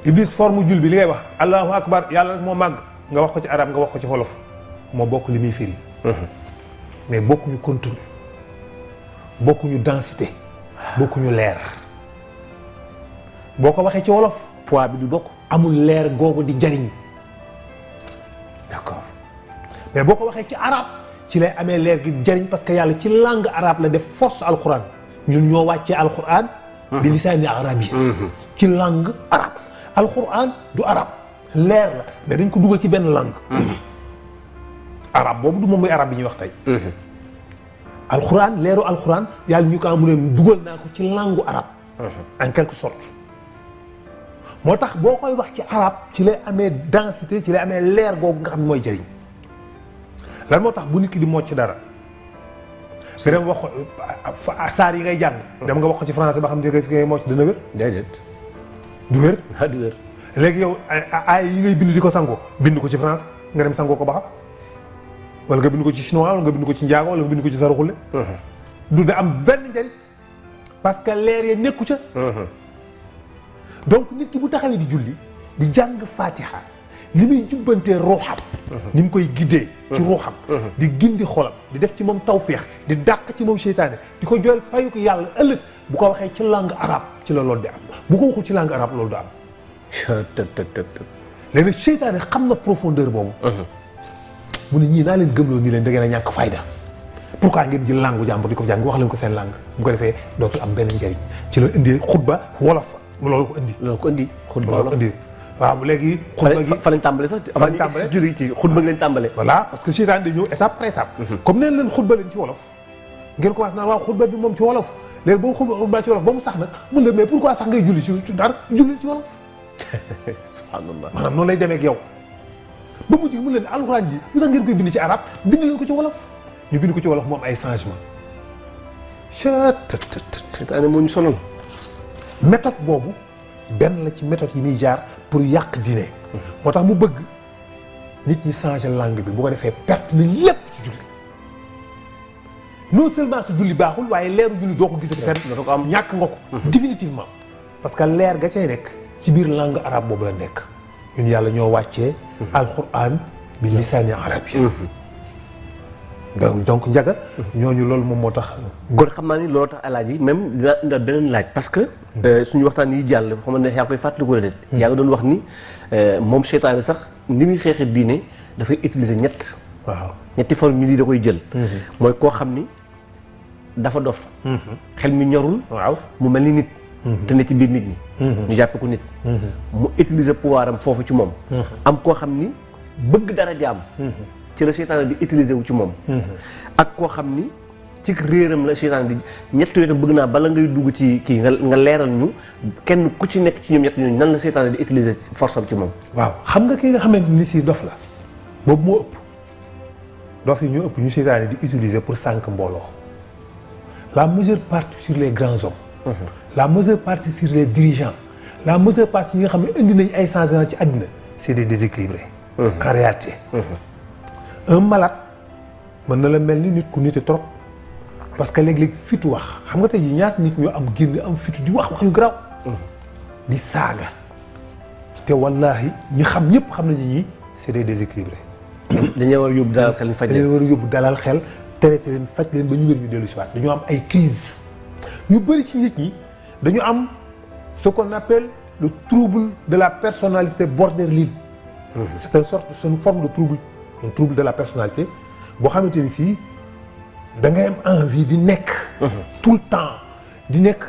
Speaker 2: Iblis forme jul bi li ngay wax allahu akbar yàlla rek moo màgg nga wax ko ci arab nga wax ko ci wolof moo bokk li muy firi. mais bokkuñu contenu bokkuñu densité bokkuñu leer boo ko waxee ci wolof
Speaker 1: poids bi du bokk.
Speaker 2: amul leer googu di jariñ.
Speaker 1: d'accord
Speaker 2: mais boo ko waxee ci arab ci lay amee leer gi jariñ parce que yàlla ci langue arabe la def force alquran ñun ñoo wàccee alquran. bi lisaani arabi ci langue arabe. alquran du arab leer la mais dañ ko dugal ci benn langue. arab boobu du moom mooy arab bi ñuy wax tey. alquran leeru alquran yàlla ñu ko am mu ne dugal naa ko ci langue arabe. en quelque sorte. moo tax boo koy wax ci arab ci lay amee densité ci lay amee leer googu nga xam ne mooy jëriñ lan moo tax bu nit ki di mocc dara. nga dem wax ko saar yi ngay jàng. dem nga wax ko ci français ba xam ne fi ngay mocc dina wér.
Speaker 1: déedéet.
Speaker 2: du wér.
Speaker 1: du wér.
Speaker 2: léegi yow ay yi ngay bind di ko sangoo bind ko ci français nga dem sangoo ko ba xam wala nga bind ko ci chinois wala nga bind ko ci njaago wala nga bind ko ci saraxule. du da am benn njariñ parce que leer ya nekku ca. donc nit ki bu taxawee di julli di jàng fatiha li muy jubbantee ruuxam. ni mu koy giddee. ci ruuxam. di gindi xolam di def ci moom tawféex di dàq ci moom seytaane di ko jool payu ko yàlla ëllëg bu ko waxee ci langue arabe ci la loolu di am bu ko waxul ci langue arabe loolu du am. léegi nag seytaane xam na profondeur boobu. mu ne ñii naa leen gëmloo nii leen da ngeen a ñàkk fayda. pourquoi ngeen jël langue jàmbur di ko jàng wax leen ko seen langue bu ko defee dootul am benn njëriñ ci la indee xutba wolof loolu ko indi. xutba wolof indi. waaw léegi. xutba gi
Speaker 1: fa lañ tàmbale sax.
Speaker 2: fa lañ tàmbale
Speaker 1: juri ci xutba gi lañ tàmbale.
Speaker 2: voilà parce que seytaane day ñëw étape par étape. comme neen leen xutba leen ci wolof. ngeen commencé naan waaw xutba bi moom ci wolof léegi ba mu xutba ci wolof ba mu sax nag mun la mais pourquoi sax ngay julli ci dara julli ci wolof.
Speaker 1: subhanallah.
Speaker 2: maanaam noonu lay demee ak yow. ba mujj mun leen alxuraan ji lu tax ngeen koy bind ci arab bind leen ko ci wolof ñu bind ko ci wolof moom ay changement.
Speaker 1: seytaane moo ñu sonal.
Speaker 2: méthode boobu benn la ci méthode yi muy jaar pour yàq diine. moo tax mu bëgg nit ñi changer langue bi bu ko defee perte nañ lépp ci julli non seulement su julli baaxul waaye leeru julli doo ko gisati fenn.
Speaker 1: doo ko am
Speaker 2: ñàkk nga ko. définitivement parce que leer ga cay nekk ci biir langue arabe boobu la nekk ñun yàlla ñoo wàccee. alquran bi lisaani arabi. donc njaga ñooñu loolu moom moo tax.
Speaker 1: kon xam naa ni loolu tax alaaji même dinaa indal beneen laaj parce que. suñu waxtaan yi jàll xam ne yaa koy fàttaliku la déet. yaa ngi doon wax ni moom seytaane sax ni muy xeexee diine dafay utiliser ñett.
Speaker 2: waaw
Speaker 1: ñetti forme yi da koy jël. mooy koo xam ni dafa dof. xel mi ñorul.
Speaker 2: waaw
Speaker 1: mu mel ni nit. te ne ci biir nit ñi. ñu jàppe ko nit. mu utiliser pouvoir am foofu ci moom. am koo xam ni bëgg dara jaam. ci la seytaane di utiliser wu ci moom. ak koo xam ni ci réeram la seytaane di ñett yooyu bëgg naa bala ngay dugg ci kii nga leeral ñu kenn ku ci nekk ci ñoom ñett ñooñu nan la seytaane di utiliser force am ci moom.
Speaker 2: waaw xam nga ki nga xamante ni si dof la boobu moo ëpp dof yi ñoo ëpp ñu seytaane di utiliser pour sànq mbooloo la majeure partie sur les grands hommes. la majeure partie sur les dirigeants la majeure partie yi nga xam ne indi nañ ay changements ci àddina c'est des déséquilibrés. En réalité. Un malade mën na la mel ni nit ku nite trop parce que léeg-léeg fitu wax xam nga tey jii ñaata nit ñoo am génn am fitu di wax yu garaaw. di saaga te wallaahi ñi xam ñëpp xam nañu ñi c'est des déséquilibrés.
Speaker 1: dañoo war a yóbbu dalal xel faj leen
Speaker 2: dañoo war a yóbbu dalal xel traité leen faj leen ba ñu wér ñu dellu si waat dañoo am ay crise yu bëri ci nit ñi dañu am ce qu'on appelle le trouble de la personnalité borderline. C'est une forme de trouble un trouble de la personnalité boo xamante ni si da ngay am envie di nekk. tout le temps di nekk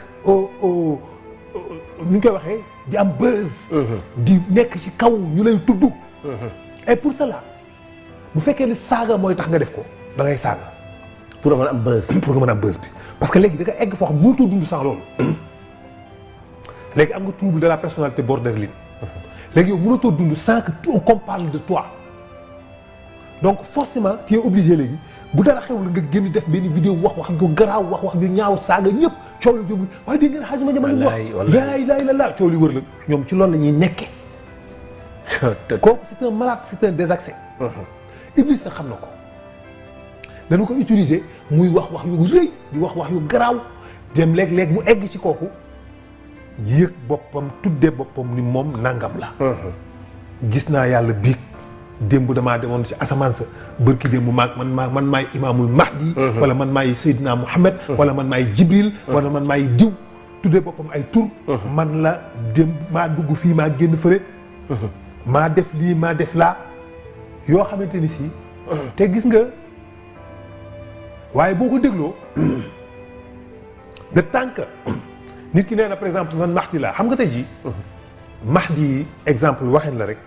Speaker 2: ni ñu koy waxee di am buzz. di nekk ci kaw ñu lay tudd. et pour cela bu fekkee ne saaga mooy tax nga def ko da ngay saaga.
Speaker 1: pour nga mën a am buzz.
Speaker 2: pour nga mën a am buzz bi parce que léegi da nga egg foo xam mënutoo dund sans loolu. léegi am nga trouble de la personnalité borderline. léegi yow mënatoo dund sans que on parle de toi. donc forcément tu es obligé léegi bu dara xew la nga génn def benn vidéo wax ju garaaw wax ju ñaaw saaga ñëpp coow la jóg waaye dégg ngeen xaaj ma jamono wax laa ilaaha illallaah coow li wër la ñoom ci loolu la ñuy nekkee. kooku c'est un malade c'est un désaxé. Iblis na xam na ko dañu ko utiliser muy wax yu rëy di wax yu garaaw dem léeg-léeg mu egg ci kooku yëg boppam tudde boppam ni moom nangam la. gis naa yàlla biig démb damaa demoon ci asamaan sa bërki démb man maay imaamul mahdi wala man maay Seydina Muhammad wala man maay Jibril wala man maay diw tuddee boppam ay tur man la démb maa dugg fii maa génn fële maa def lii maa def laa yoo xamante ni si te gis nga waaye boo ko dégloo de tant que nit ki nee na par exemple man mahdi laa xam nga tey jii mahdi exemple waxin la rek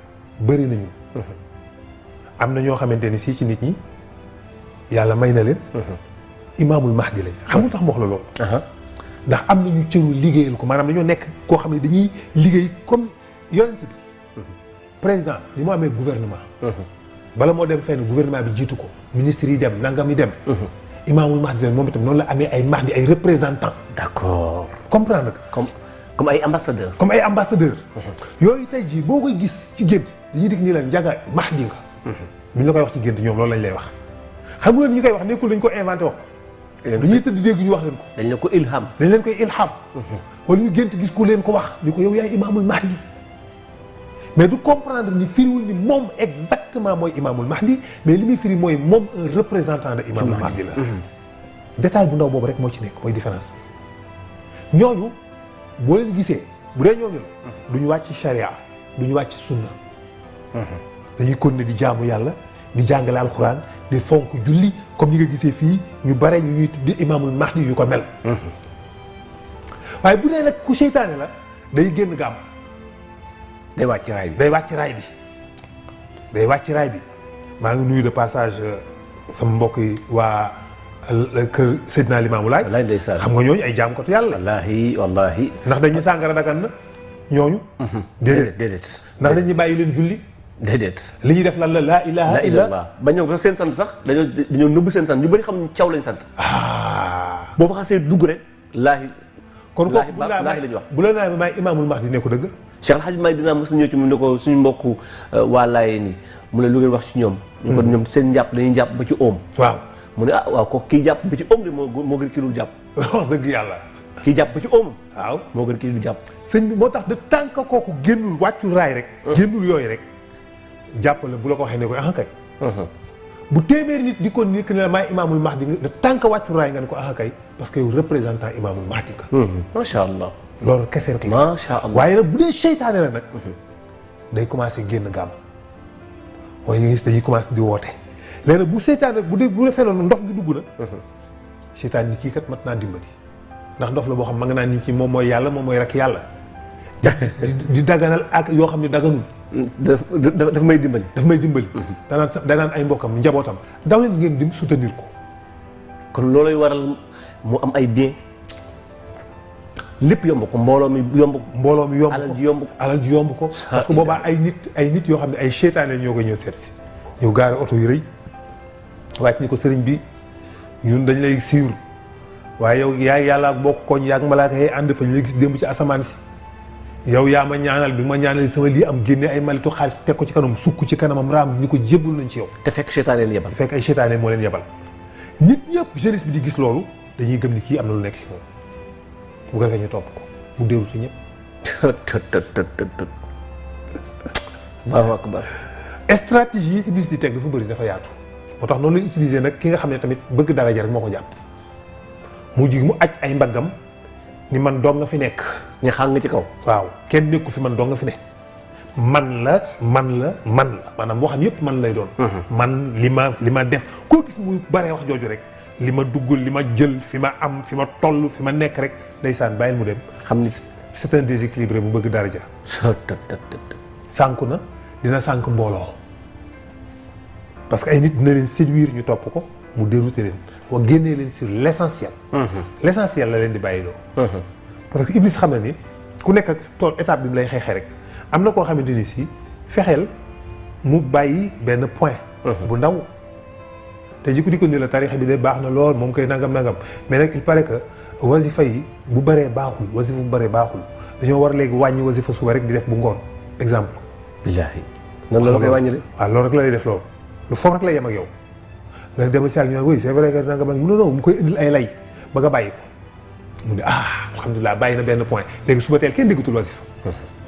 Speaker 2: bëri nañu am na ñoo xamante ni si ci nit ñi yàlla may na leen imaamul mahdi lañ xam nga tax ma wax la loolu ndax am nañu cëru liggéeyal ko maanaam dañoo nekk koo xam ne dañuy liggéey comme yonent bi président li mu amee gouvernement bala moo dem fenn gouvernement bi jiitu ko ministre yi dem nangam yi dem imaamul mahdi leen moom itam noonu la amee ay mahdi ay représentants. D'accord comprendre nga
Speaker 1: comme ay ambassadeurs.
Speaker 2: comme ay ambassadeurs. yooyu tey jii boo koy gis ci gént dañuy dikk nii la njaga mahdi nga. bu ñu la koy wax ci gént ñoom loolu lañ lay wax. xam nga ñu koy wax nekkul dañ ko inventé wax ko. dañuy tëdd dégg ñu wax leen ko.
Speaker 1: dañ leen ko ilham.
Speaker 2: dañ leen koy ilham. wala ñu gént gis ku leen ko wax ni ko yow yaay imaamul mahdi. mais du comprendre ni firiwul ni moom exactement mooy imaamul mahdi mais li muy firi mooy moom un représentant de imaamul mahdi la. détail bu ndaw boobu rek moo ci nekk mooy différence bi ñooñu. boo leen gisee bu dee ñooñu la duñu wàcc charia duñu wàcc sunna dañuy continuer di jaamu yàlla di jàngale alxuraan di fonk julli comme ñi nga gisee fii ñu bare ñu ñuy tuddi imaamul mahdi yu ko mel waaye bu dee nag ku seytaane la day génn gàmm
Speaker 1: day wàcc raay bi
Speaker 2: day wàcc raay bi day wàcc raay bi maa ngi nuyu de passage sama mbokk yi waa kër Seydina Limaamu Laay xam nga ñooñu ay jaamkatu yàlla
Speaker 1: wallaahi
Speaker 2: ndax dañuy sàngara dagan na ñooñu
Speaker 1: déedéet
Speaker 2: ndax dañuy bàyyi leen julli
Speaker 1: déedéet
Speaker 2: li ñuy def lan la laa ilaha illallah
Speaker 1: ba ñëw seen sant sax dañoo nëbb seen sant ñu bëri xam ñu caw lañ sant boo fa xasee dugg rek laahi
Speaker 2: kon kooku
Speaker 1: laahi la ñu wax
Speaker 2: bu la naa maay imaamul mahdi ne ko dëgg
Speaker 1: Cheikh El Hadj May dinaa mos ñëw ci mu ne ko suñu mbokku waa Laayee nii mu ne lu ngeen wax ci ñoom ñu ko ñoom seen njàpp dañuy jàpp ba ci oom
Speaker 2: waaw
Speaker 1: mu ne waaw ko kii jàpp ba ci oom de moo gën kii dul jàpp
Speaker 2: wax dëgg yàlla
Speaker 1: kii jàpp ba ci oom
Speaker 2: waaw
Speaker 1: moo gën kii dul jàpp
Speaker 2: sëñ bi moo tax de tant que kooku génnul wàccul raay rek génnul yooyu rek jàppale bu la ko waxee ne ko ah kay bu téeméeri nit di ko nekk ne la maay imaamul mahdi nga de tant que wàccul raay nga ne ko ah kay parce que yow représentant imaamul mahdi nga
Speaker 1: macha allah
Speaker 2: loolu kese rek
Speaker 1: macha allah
Speaker 2: waaye nag bu dee seytaane la nag day commencé génn gàmm waaye ñu gis dañuy commencé di woote léegi nag bu seytaane bu defee noonu ndox gi dugg na seytaan ni kii kat mat naa dimbali ndax dof la boo xam ma nga naan nit ci moom mooy yàlla moom mooy rek yàlla di daganal ak yoo xam ne daganul
Speaker 1: daf may dimbali.
Speaker 2: daf may dimbali. danaan ay mbokkam njabootam daw leen ngeen dim soutenir ko.
Speaker 1: kon loolay waral mu am ay bien lépp yomb ko mbooloo mi yomb ko.
Speaker 2: mbooloo mi yomb ko
Speaker 1: alal ji yomb ko.
Speaker 2: alal ji yomb ko. parce que boobaa ay nit yoo xam ne ay seytaane ñoo ko ñëw seet si. yow gaare oto yu rëy wàcc ni ko sëriñ bi ñun dañ lay suivre waaye yow yaay yàlla ak bokk koñ yaag malaaka yi ànd fa ñu lay gis démb ci asamaan si. yow yaa ma ñaanal bi ma ñaanal sama lii am génne ay malitu xaalis teg ko ci kanam sukk ci kanamam raam ñi ko jébbul nañ ci yow.
Speaker 1: te fekk seytaane leen yebal.
Speaker 2: te fekk ay seytaane moo leen yebal. nit ñëpp jeunesse bi di gis loolu dañuy gëm ni kii am na lu nekk si moom bu ko defee ñu topp ko mu déroute ñëpp.
Speaker 1: waaw akbar.
Speaker 2: stratégie yi Iblis di teg dafa bëri dafa yaatu. moo tax noonu lay utiliser nag ki nga xam ne tamit bëgg daraja rek moo ko jàpp mu jig mu aj ay mbaggam ni man dong nga fi nekk.
Speaker 1: ñu xam nga ci kaw.
Speaker 2: waaw kenn nekku fi man dong nga fi ne. man la maanaam waxam yëpp man lay doon. man li ma def koo gis muy baree wax jooju rek li ma dugg li ma jël fi ma am fi ma toll fi ma nekk rek ndeysaan bàyyil mu dem.
Speaker 1: xam ni
Speaker 2: c'est un déséquilibré bu bëgg daraja. sànku na dina sànk mbooloo parce que ay nit dina leen séduire ñu topp ko mu dérouter leen wa génnee leen sur l'essentiel. L'essentiel la leen di bàyyiloo. parce que Iblis xam na ni ku nekk ak tool étape bi mu lay xeexee rek am na koo xamante ni si fexeel mu bàyyi benn point. bu ndaw te ji ko di ko ni la tarixa bi de baax na lool moom koy nangam mais nag il paraît que wasifa yi bu bëree baaxul wasifa bu bëree baaxul dañoo war léegi wàññi wasifa suba rek di def bu ngoon exemple.
Speaker 1: billaahi. nan la koy wàññi de.
Speaker 2: waaw loolu rek la lay def loolu lu foog rek lay yem ak yow nga dem si ak ñu naan oui c'est vrai que nangam non mu koy indil ay lay ba nga bàyyi ko mu ne alhamdulilah bàyyi na benn point léegi suba teel kenn déggatul wasifa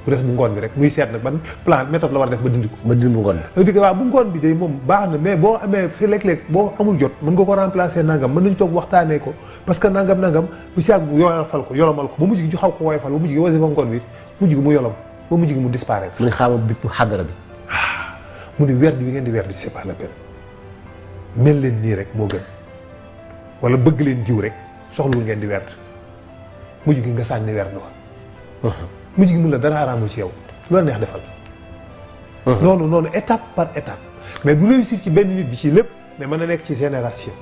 Speaker 2: bu def bu ngoon bi rek muy seet nag ban plan méthode la war a def ba dindi ko. ba dindi bu ngoon bi. di ko waaw bu ngoon bi de moom baax na mais boo amee fi léeg-léeg boo amul jot mën nga ko remplacer nangam mën nañ toog waxtaanee ko parce que nangam bu si ak yolomal ko ba mujj gi ñu xaw ko woyofal ba mujj gi wasifa ngoon bi mujj gi mu yolom ba mujj gi mu disparaître.
Speaker 1: mu ne xaaral bipp xadara bi.
Speaker 2: mu ne werd bi ngeen di werd c'est pas la peine mel leen nii rek moo gën wala bëgg leen diw rek soxlawul ngeen di werd mujj gi nga sànni werd wa mujj gi mun la dara araamul ci yow loolu neex defal. noonu étape par étape mais du réussir ci benn nit bi ci lépp mais mën na nekk ci génération.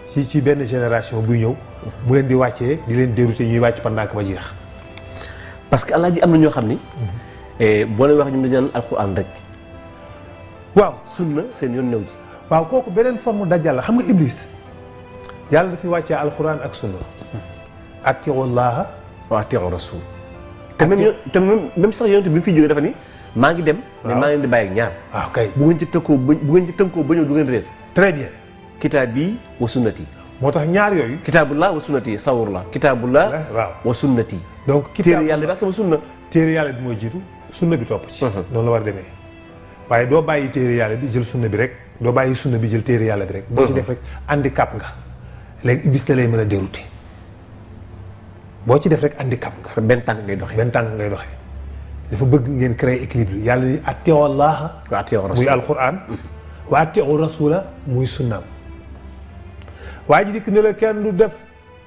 Speaker 2: ci benn génération buy ñëw. mu leen di wàccee di leen dérouter ñuy wàcc pendant que ba jeex.
Speaker 1: parce que alaaji am na ñoo xam ni. boo leen wax ñu dañu naan alxuraan rek.
Speaker 2: waaw
Speaker 1: sunna seen yoon new ji.
Speaker 2: waaw kooku beneen forme dajjal la xam nga Iblis yàlla dafay wàccee alxuraan ak sunna. atiiwu llaaha
Speaker 1: wa atiiwu rasuul. te même sax yonent bi mu fi jógee dafa ni maa ngi dem. mais maa ngi leen di bàyyi ak ñaar.
Speaker 2: waaw kay
Speaker 1: bu ngeen ci tënkoo ba ñëw du ngeen réer.
Speaker 2: très bien.
Speaker 1: kitaabi wa sunnati.
Speaker 2: moo tax ñaar yooyu.
Speaker 1: kitaabullah wa sunnati sawrullah kitaabullah
Speaker 2: waaw
Speaker 1: wa sunnati.
Speaker 2: donc
Speaker 1: téere yàlla bi ak sama sunna.
Speaker 2: téere yàlla bi mooy jiitu sunna bi topp ci. noonu la war a demee waaye doo bàyyi téere yàlla bi jël sunna bi rek doo bàyyi sunna bi jël téere yàlla bi rek. boo ci def rek handicap nga léegi Iblis da lay mën a dérouter boo ci def rek handicap nga.
Speaker 1: parce que benn tànk ngay doxee.
Speaker 2: benn tànk ngay doxee dafa bëgg ngeen créer équilibre yàlla ni atiiwu llaaha
Speaker 1: wa atiiwu rasuul
Speaker 2: muy alquran wa atiiwu rasuula muy sunnaam. waa ji dikk ne la kenn du def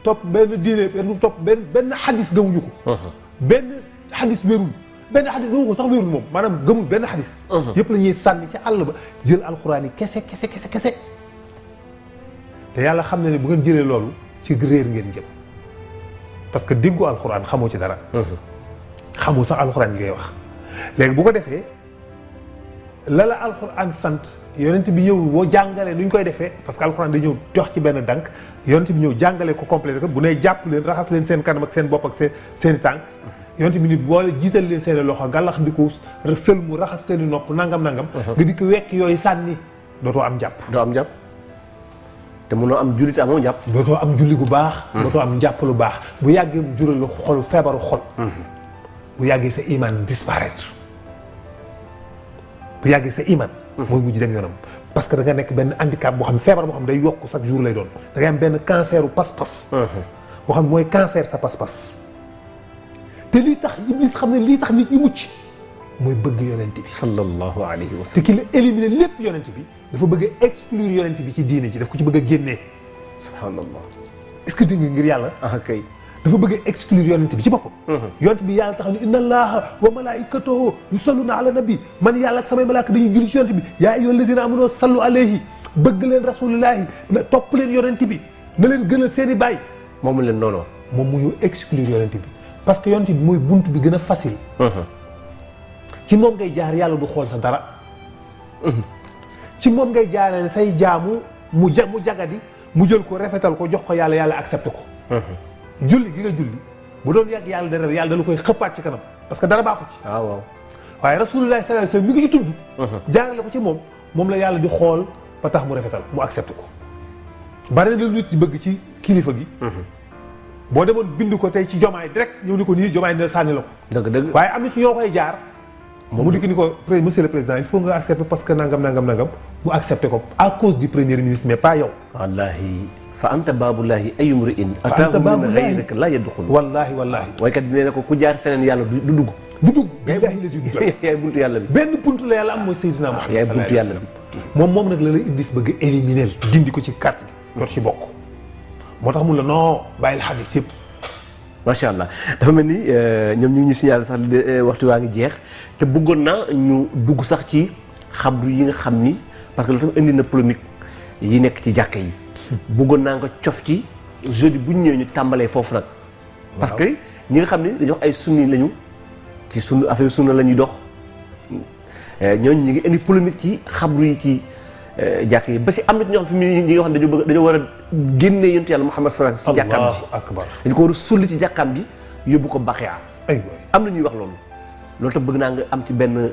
Speaker 2: topp benn diine kenn du topp benn xadis gëmuñu ko. benn xadis wérul benn xadis gëmu ko sax wérul moom maanaam gëmul benn xadis. yëpp la ñuy sànni ci àll ba jël alxuraan yi kese. te yàlla xam na ne bu ngeen jëlee loolu ci réer ngeen jëm parce que déggu alxuraan xamoo ci dara. xamoo sax alxuraan yi ngay wax léegi bu ko defee la alxuraan sant. yonent bi ñëw boo jàngalee nu ñu koy defee parce que alxuraan day ñëw jox ci benn dànk yonent bi ñëw jàngalee ko complété ko bu nee jàpp leen raxas leen seen kanam ak seen bopp ak seen tànk yonent bi ni boole jiital leen seen loxo gàllax ndiku sël mu raxas seen i nopp nangam nga di ko wekk yooyu sànni dootoo am jàpp.
Speaker 1: doo am jàpp te mënoo am jullit amoo jàpp.
Speaker 2: dootoo am julli gu baax. dootoo am njàpp lu baax bu yàggee mu jural la xol feebaru xol. bu yàggee sa iman disparaître bu yàggee sa iman. mooy mujj dem yoonam parce que da nga nekk benn handicap boo xam ne feebar boo xam ne day yokk chaque jour lay doon da ngay am benn canceru pas-pas. boo xam ne mooy cancer sa pas-pas. te lii tax Iblis xam ne lii tax nit ñi mucc mooy bëgg yonent bi.
Speaker 1: sallallahu alayhi wa
Speaker 2: te
Speaker 1: sallam.
Speaker 2: ki la éliminer lépp yonent bi dafa bëgg a exclure yonent bi ci diine ji daf ko ci bëgg a génnee.
Speaker 1: subhanallah.
Speaker 2: est-ce que dégg nga ngir yàlla.
Speaker 1: kay.
Speaker 2: dafa bëgg a exclure yonent bi ci boppam. yonent bi yàlla taxaw ni inna allaha wa malaikatahu yusalluna ala nabi man yàlla ak samay malaaka dañuy julli ci yonent bi yaa ayyuhal lazina amanu sallu alayhi bëgg leen rasulillahi na topp leen yonent bi na leen gënal seen i baay.
Speaker 1: moomu leen noonu.
Speaker 2: moom mu ñu exclure yonent bi parce que yonent bi mooy bunt bi gën a facile. ci moom ngay jaar yàlla du xool sa dara. ci moom ngay jaarale say jaamu mu jagadi mu jël ko rafetal ko jox ko yàlla yàlla accepté ko. julli gi nga julli bu doon yàgg yàlla dara yàlla dala koy xëppaat ci kanam parce que dara baaxu ci.
Speaker 1: waaw
Speaker 2: waaye rasulullah sallallahu alayhi wasallam mi ngi ci tudd. jaarale ko ci moom la yàlla di xool ba tax mu rafetal mu accepté ko. bari na lu nit ci bëgg ci kilifa gi. boo demoon bind ko tey ci jomaay direct ñëw ni ko nii jomaay dina sànni la ko.
Speaker 1: dëgg
Speaker 2: waaye am na ci ñoo koy jaar. mu dikk ni ko monsieur le président il faut nga accepter parce que nangam mu accepté ko à cause du premier ministre mais pas yow.
Speaker 1: wallahi fa anta baabullahi ay mri'in ataahu min ghayrika la yadxul.
Speaker 2: wallahi
Speaker 1: waykat bi nee na ko ku jaar feneen yàlla du dugg.
Speaker 2: du dugg billaahi la si dugg.
Speaker 1: yaay buntu yàlla bi.
Speaker 2: benn buntu la yàlla am mooy Seydina Muhammad.
Speaker 1: yaay buntu yàlla bi.
Speaker 2: moom nag la lay Iblis bëgg a éliminer dindi ko ci carte gi. dootu ci bokk. moo tax mun la non bàyyil xadis yëpp.
Speaker 1: macha allah dafa mel ni ñoom ñu ngi ñu signalé sax waxtu waa ngi jeex te bëggoon naa ñu dugg sax ci xabru yi nga xam ni parce que loolu tamit indi na polémique yi nekk ci jàkka yi. bëggoon naa nga cof ci jeudi bu ñu ñëwee ñu tàmbalee foofu nag. parce que ñi nga xam ni dañoo wax ay sunni lañu ci sunu affaire sunna la ñuy dox ñooñu ñu ngi indi polémique ci xabru yi ci jàkk yi ba si am na ñoo xam fi mu ñi nga xam ne dañoo war a génne yonent yàlla Muhammad sallallahu alayhi wasallam ci jàkkaam ji
Speaker 2: akbar
Speaker 1: dañu ko war a sulli ci jàkkaam ji yóbbu ko Baxiya
Speaker 2: ay
Speaker 1: am na ñuy wax loolu tam bëgg naa nga am ci benn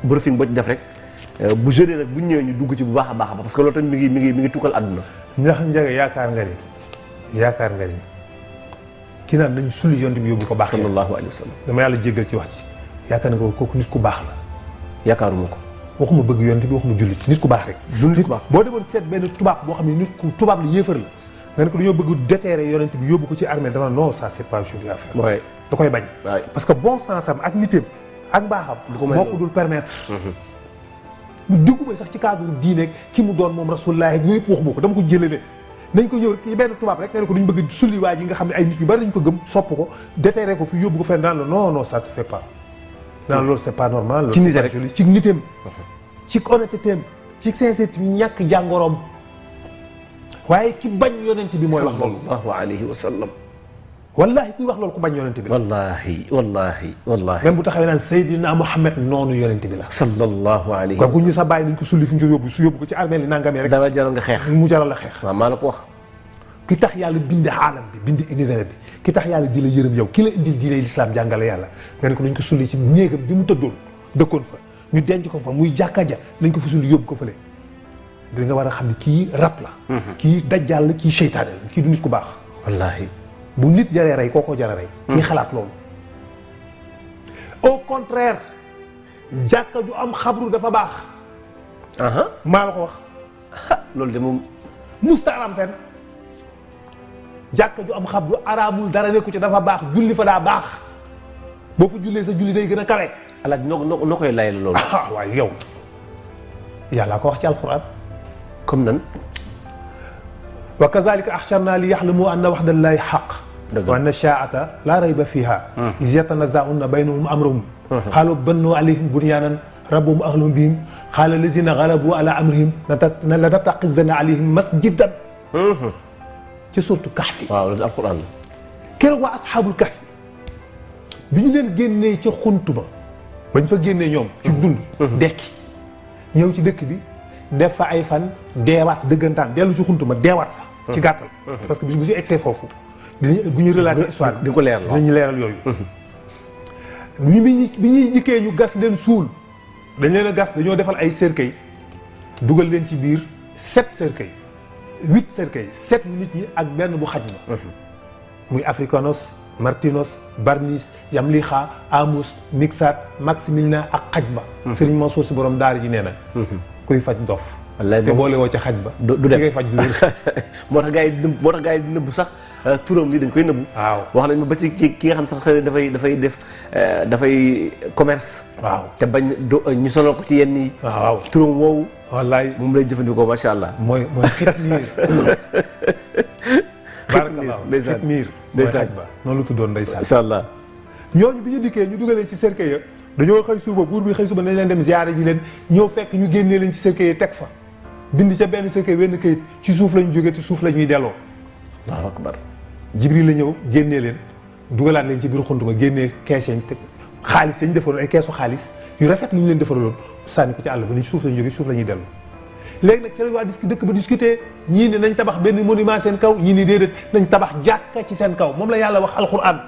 Speaker 1: briefing boo ci def rek bu jeudi nag bu ñëwee ñu dugg ci bu baax a baax parce que loolu tamit mi ngi tukkal àdduna.
Speaker 2: ndax Ndiaga yaakaar nga ni ki naan nañ sulli yonent bi yóbbu ko Baxiya
Speaker 1: sallallahu alayhi wasallam
Speaker 2: dama yàlla jéggal ci wax ci yaakaar nga kooku nit ku baax la.
Speaker 1: yaakaaruma ko.
Speaker 2: waxuma bëgg yonent bi waxuma jullit nit ku baax rek. nit ku baax boo demoon seet benn tubaab boo xam ne nit ku tubaab la yéefar la nga ne ko dañoo bëgg déterrer yonent bi yóbbu ko ci armée dama non ça c'est pas joli à faire.
Speaker 1: waaye
Speaker 2: da koy bañ. parce que bon sens am ak nitéem ak mbaaxam. moo ko dul permettre. dugguma sax ci cadre diine ki mu doon moom rasulullah ak yooyu yëpp waxuma ko dama ko jëlale nañ ko ñëw ci benn tubaab rek nga ne ko dañu bëgg sulli waa ji nga xam ne ay nit ñu bari dañu ko gëm sopp ko déterrer ko fi yóbbu ko fenn daan la non ça se fait pas. non loolu c'est pas normal.
Speaker 1: ci nite rek
Speaker 2: ci nitéem. ci honnêteté ci sincérité ñàkk jàngoroom waaye ki bañ yonent bi mooy wax loolu.
Speaker 1: sallallahu alayhi wa sallam.
Speaker 2: wallaahi kuy wax loolu ku bañ yonent bi la.
Speaker 1: wallaahi.
Speaker 2: même bu taxawee naan Seydina Muhammad noonu yonent bi la.
Speaker 1: sallallahu alayhi wa sallam.
Speaker 2: kon ku ñu sa bàyyi nañ ko sulli fi ñu ko yóbbu su yóbbu ko ci armée li nangamee rek.
Speaker 1: dara jaral nga xeex.
Speaker 2: mu jaral la xeex.
Speaker 1: waaw maa la ko wax.
Speaker 2: ki tax yàlla bind aalam bi bind univers bi ki tax yàlla di la yërëm yow ki la indil diine l'islam jàngale yàlla nga ne ko nañ ko sulli ci néegam bi mu tëddoon dëkkoon fa ñu denc ko fa muy jàkka ja nañ ko fa sulli yóbbu ko fële da nga war a xam ne kii rab la. kii dajjal la kii seytaane la kii du nit ku baax.
Speaker 1: wallaahi.
Speaker 2: bu nit jaree rey kookoo jaree rey. kii xalaat loolu. au contraire jàkka ju am xabru dafa baax. maa la ko wax.
Speaker 1: loolu de moom.
Speaker 2: musta araam fenn jàkka ju am xabru araamul dara nekku ci dafa baax julli fa daa baax boo fa jullee sa julli day gën a kawe.
Speaker 1: alaaj noo koy layal loolu.
Speaker 2: waaye yow yàllaa ko wax ci alquran.
Speaker 1: comme nan.
Speaker 2: wa kazalika axsharna li yaxlamu anna waxdallahi xaq. wa anna shaa'ata laa rayba fiha. iz yatanaza'una baynahum amrahum. qaalu bannuu alayhim bunyaanan rabbuhum ahluhum bihim qaala lazina galabu ala amrihim lanattaxidanna alayhim masjidan. ci suurtu Kahf.
Speaker 1: waaw loolu alquran la.
Speaker 2: keroog waa asxaabul Kahf bi ñu leen génnee ca xunt ba bañ fa génnee ñoom. ci dund. dekki ñëw ci dëkk bi def fa ay fan deewaat dëggantaan dellu ci xunt ma deewaat fa. ci gàttal. parce que bu ñu egsee foofu dinañ bu ñu relater histoire
Speaker 1: di ko leeral
Speaker 2: dinañu leeral yooyu. bi ñuy jikkee ñu gas leen suul dañ leen a gas dañoo defal ay cercueil dugal leen ci biir 7 cercueil 8 cercueil 7 yu nit ñi ak benn bu xaj ma. muy Africanos Martinos Barnis Yamlixa Amus Mixat Maximilien ak xaj ba. Serigne Mansour si borom daara ji nee na. kuy faj dof. te boole woo ca xaj ba.
Speaker 1: du dem
Speaker 2: ngay faj du
Speaker 1: moo tax gars yi nëbbu sax turam li dañ koy nëbbu.
Speaker 2: waaw
Speaker 1: wax nañ ma ba ci ki nga xam sax dafay commerce.
Speaker 2: waaw
Speaker 1: te bañ ñu sonal ko ci yenn yi.
Speaker 2: waaw
Speaker 1: turam woowu.
Speaker 2: wallaay
Speaker 1: moom lay jëfandikoo macha allah.
Speaker 2: mooy xit nii. Xitmiir mooy xaj ba noonu la tuddoon ndeysaan.
Speaker 1: incha allah
Speaker 2: ñooñu bi ñu dikkee ñu dugalee ci cercueil ya dañoo xëy suba buur bi xëy suba nañ leen dem ziyaare ji leen ñëw fekk ñu génnee leen ci cercueil yi teg fa bind ca benn cercueil wenn këyit ci suuf lañ jógee ci suuf la ñuy delloo.
Speaker 1: Allahu akbar.
Speaker 2: Jibril la ñëw génnee leen dugalaat leen ci biir xuntuma génnee kees yañ teg xaalis yañ defaroon ay keesu xaalis yu rafet yu ñu leen defaraloon sànni ko ci àll ba ni ci suuf lañ jógee suuf la ñuy dellu. léegi nag ci la waa dëkk ba discuter ñii ne nañ tabax benn monument seen kaw ñii ni déedéet nañ tabax jàkka ci seen kaw moom la yàlla wax alquran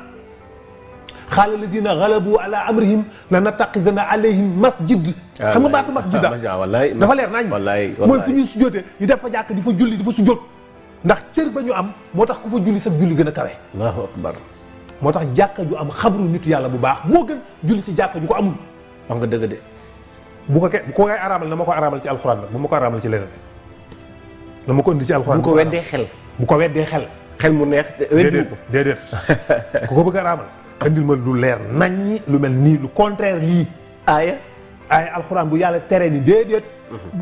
Speaker 2: xaala lazina galabu ala amrihim la nattaqizanna alayhim masjid. xam nga baatu masjid dafa leer nañ mooy fu ñuy sujjóotee ñu def fa jàkk di fa julli di fa sujjóot ndax cër ba ñu am moo tax ku fa julli sax julli gën a kawe.
Speaker 1: Allahu akbar.
Speaker 2: moo tax jàkka ju am xabru nitu yàlla bu baax moo gën julli si jàkka ju ko amul.
Speaker 1: wax nga dëgg de.
Speaker 2: bu ko koy araamal na ma ko araamal ci alxuraan nag bu ma ko araamal ci leneen na ma ko indi ci alxuraan.
Speaker 1: bu ko weddee xel.
Speaker 2: bu ko weddee xel.
Speaker 1: xel mu neex.
Speaker 2: déedéet ku ko bëgg a araamal indil ma lu leer naññi lu mel nii lu contraire lii.
Speaker 1: aaya
Speaker 2: alxuraan bu yàlla tere ni déedéet.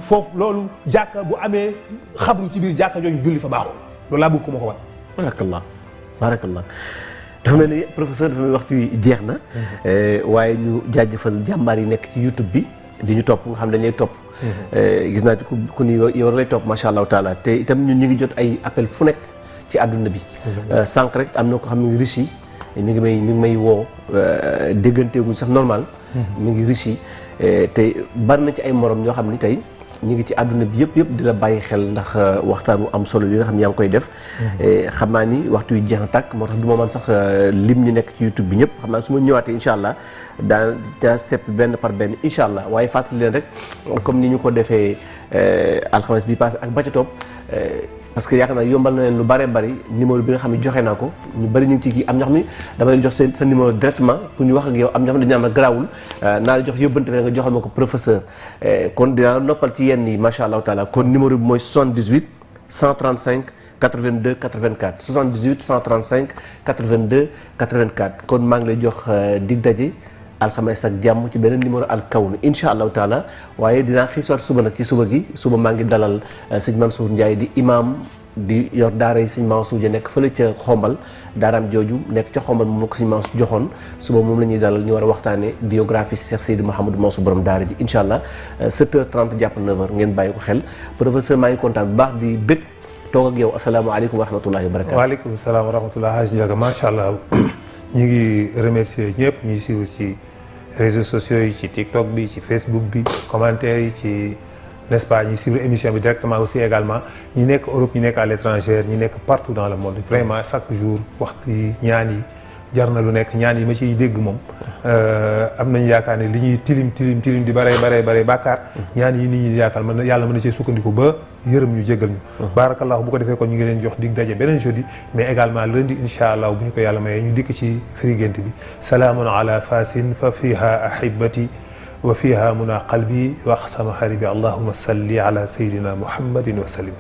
Speaker 2: foofu loolu jàkka bu amee xabru ci biir jàkka jooju julli fa baaxul loolu laa bëgg ko ma ko wan.
Speaker 1: barakallah dafa mel ni professeur dafa waxtu wi jeex na. waaye ñu jaajëfal jàmbaar yi nekk ci YouTube bi di ñu topp nga xam dañuy topp. gis naa ci ku ni yow lay topp macha allah taala te itam ñun ñu ngi jot ay appel fu nekk ci àdduna bi. sànq rek am na ko xam ne Russie mi ngi may woo dégganteeguñ sax normal. mi ngi Russie te bari na ci ay morom ñoo xam ni tey. ñu ngi ci àdduna bi yëpp di la bàyyi xel ndax waxtaan bu am solo yi nga xam ne yaa ngi koy def. xam naa ni waxtu wi jeex na tàkk moo tax du ma mën sax lim ñu nekk ci YouTube bi ñëpp xam naa su ma ñëwaatee incha allah daa sepp benn par benn incha allah waaye fàttali leen rek comme ni ñu ko defee alxames bi passé ak ba ca topp parce que yaakaar naa yombal na leen lu bëree bëri numéro bi nga xam ne joxe naa ko ñu bëri ñu ngi ci kii am ñoo xam ne dama leen jox sa numéro directement pour ñu wax ak yow am ñoo xam ne dañu am garaawul naa la jox yóbbante bi nga joxal ma ko professeur kon dinaa noppal ci yenn yi macha allah taala kon numéro bi mooy 78 135 82 84 78 135 82 84 kon maa ngi lay jox dig daje alxames ak jàmm ci beneen numéro al kawn incha allahu taala waaye dinaa xiisuwaat suba nag ci suba maa ngi dalal sëñ Mansour Ndiaye di imam di yor daara yi sëñ Mansour ja nekk fële ca xombal daaraam jooju nekk ca xombal moom la ko sëñ Mansour joxoon suba moom la ñuy dalal ñu war a waxtaane biographie Cheikh Seydi Mouhamadou Mansour borom daara ji incha allah 7h30 jàpp 9h ngeen bàyyi ko xel professeur maa ngi kontaan bu baax di bëgg toog ak yow asalaamaaleykum wa rahmatullahi wa barakatu.
Speaker 2: waaleykum salaam wa rahmatullah Hadj Ndiaga macha allah ñu ngi remercier ñëpp ñuy suivre ci réseaux sociaux yi ci TikTok bi ci Facebook bi commentaires yi ci n'est-ce pas ñi suivre émission bi directement aussi également ñi nekk Europe ñi nekk à l'étranger ñi nekk partout dans le monde vraiment chaque jour waxtu yi ñaan yi jar na lu nekk ñaan yi ma ciy dégg moom am nañu yaakaar ne li ñuy tilim di bare bàkkaar ñaan yi nit ñi yaakaar mën na yàlla mën na cee sukkandiku ba yërëm ñu jéggal ñu barakallahu bu ko defee kon ñu ngi leen jox dig daje beneen jeudi mais également lundi insha allah bu ñu ko yàlla mayee ñu dikk ci firi gént bi salaamun ala fasin fa fiha ahibati wa fiha muna qalbi wa aqsama xaribi allahumma salli ala sayyidina muhammadin wa sallim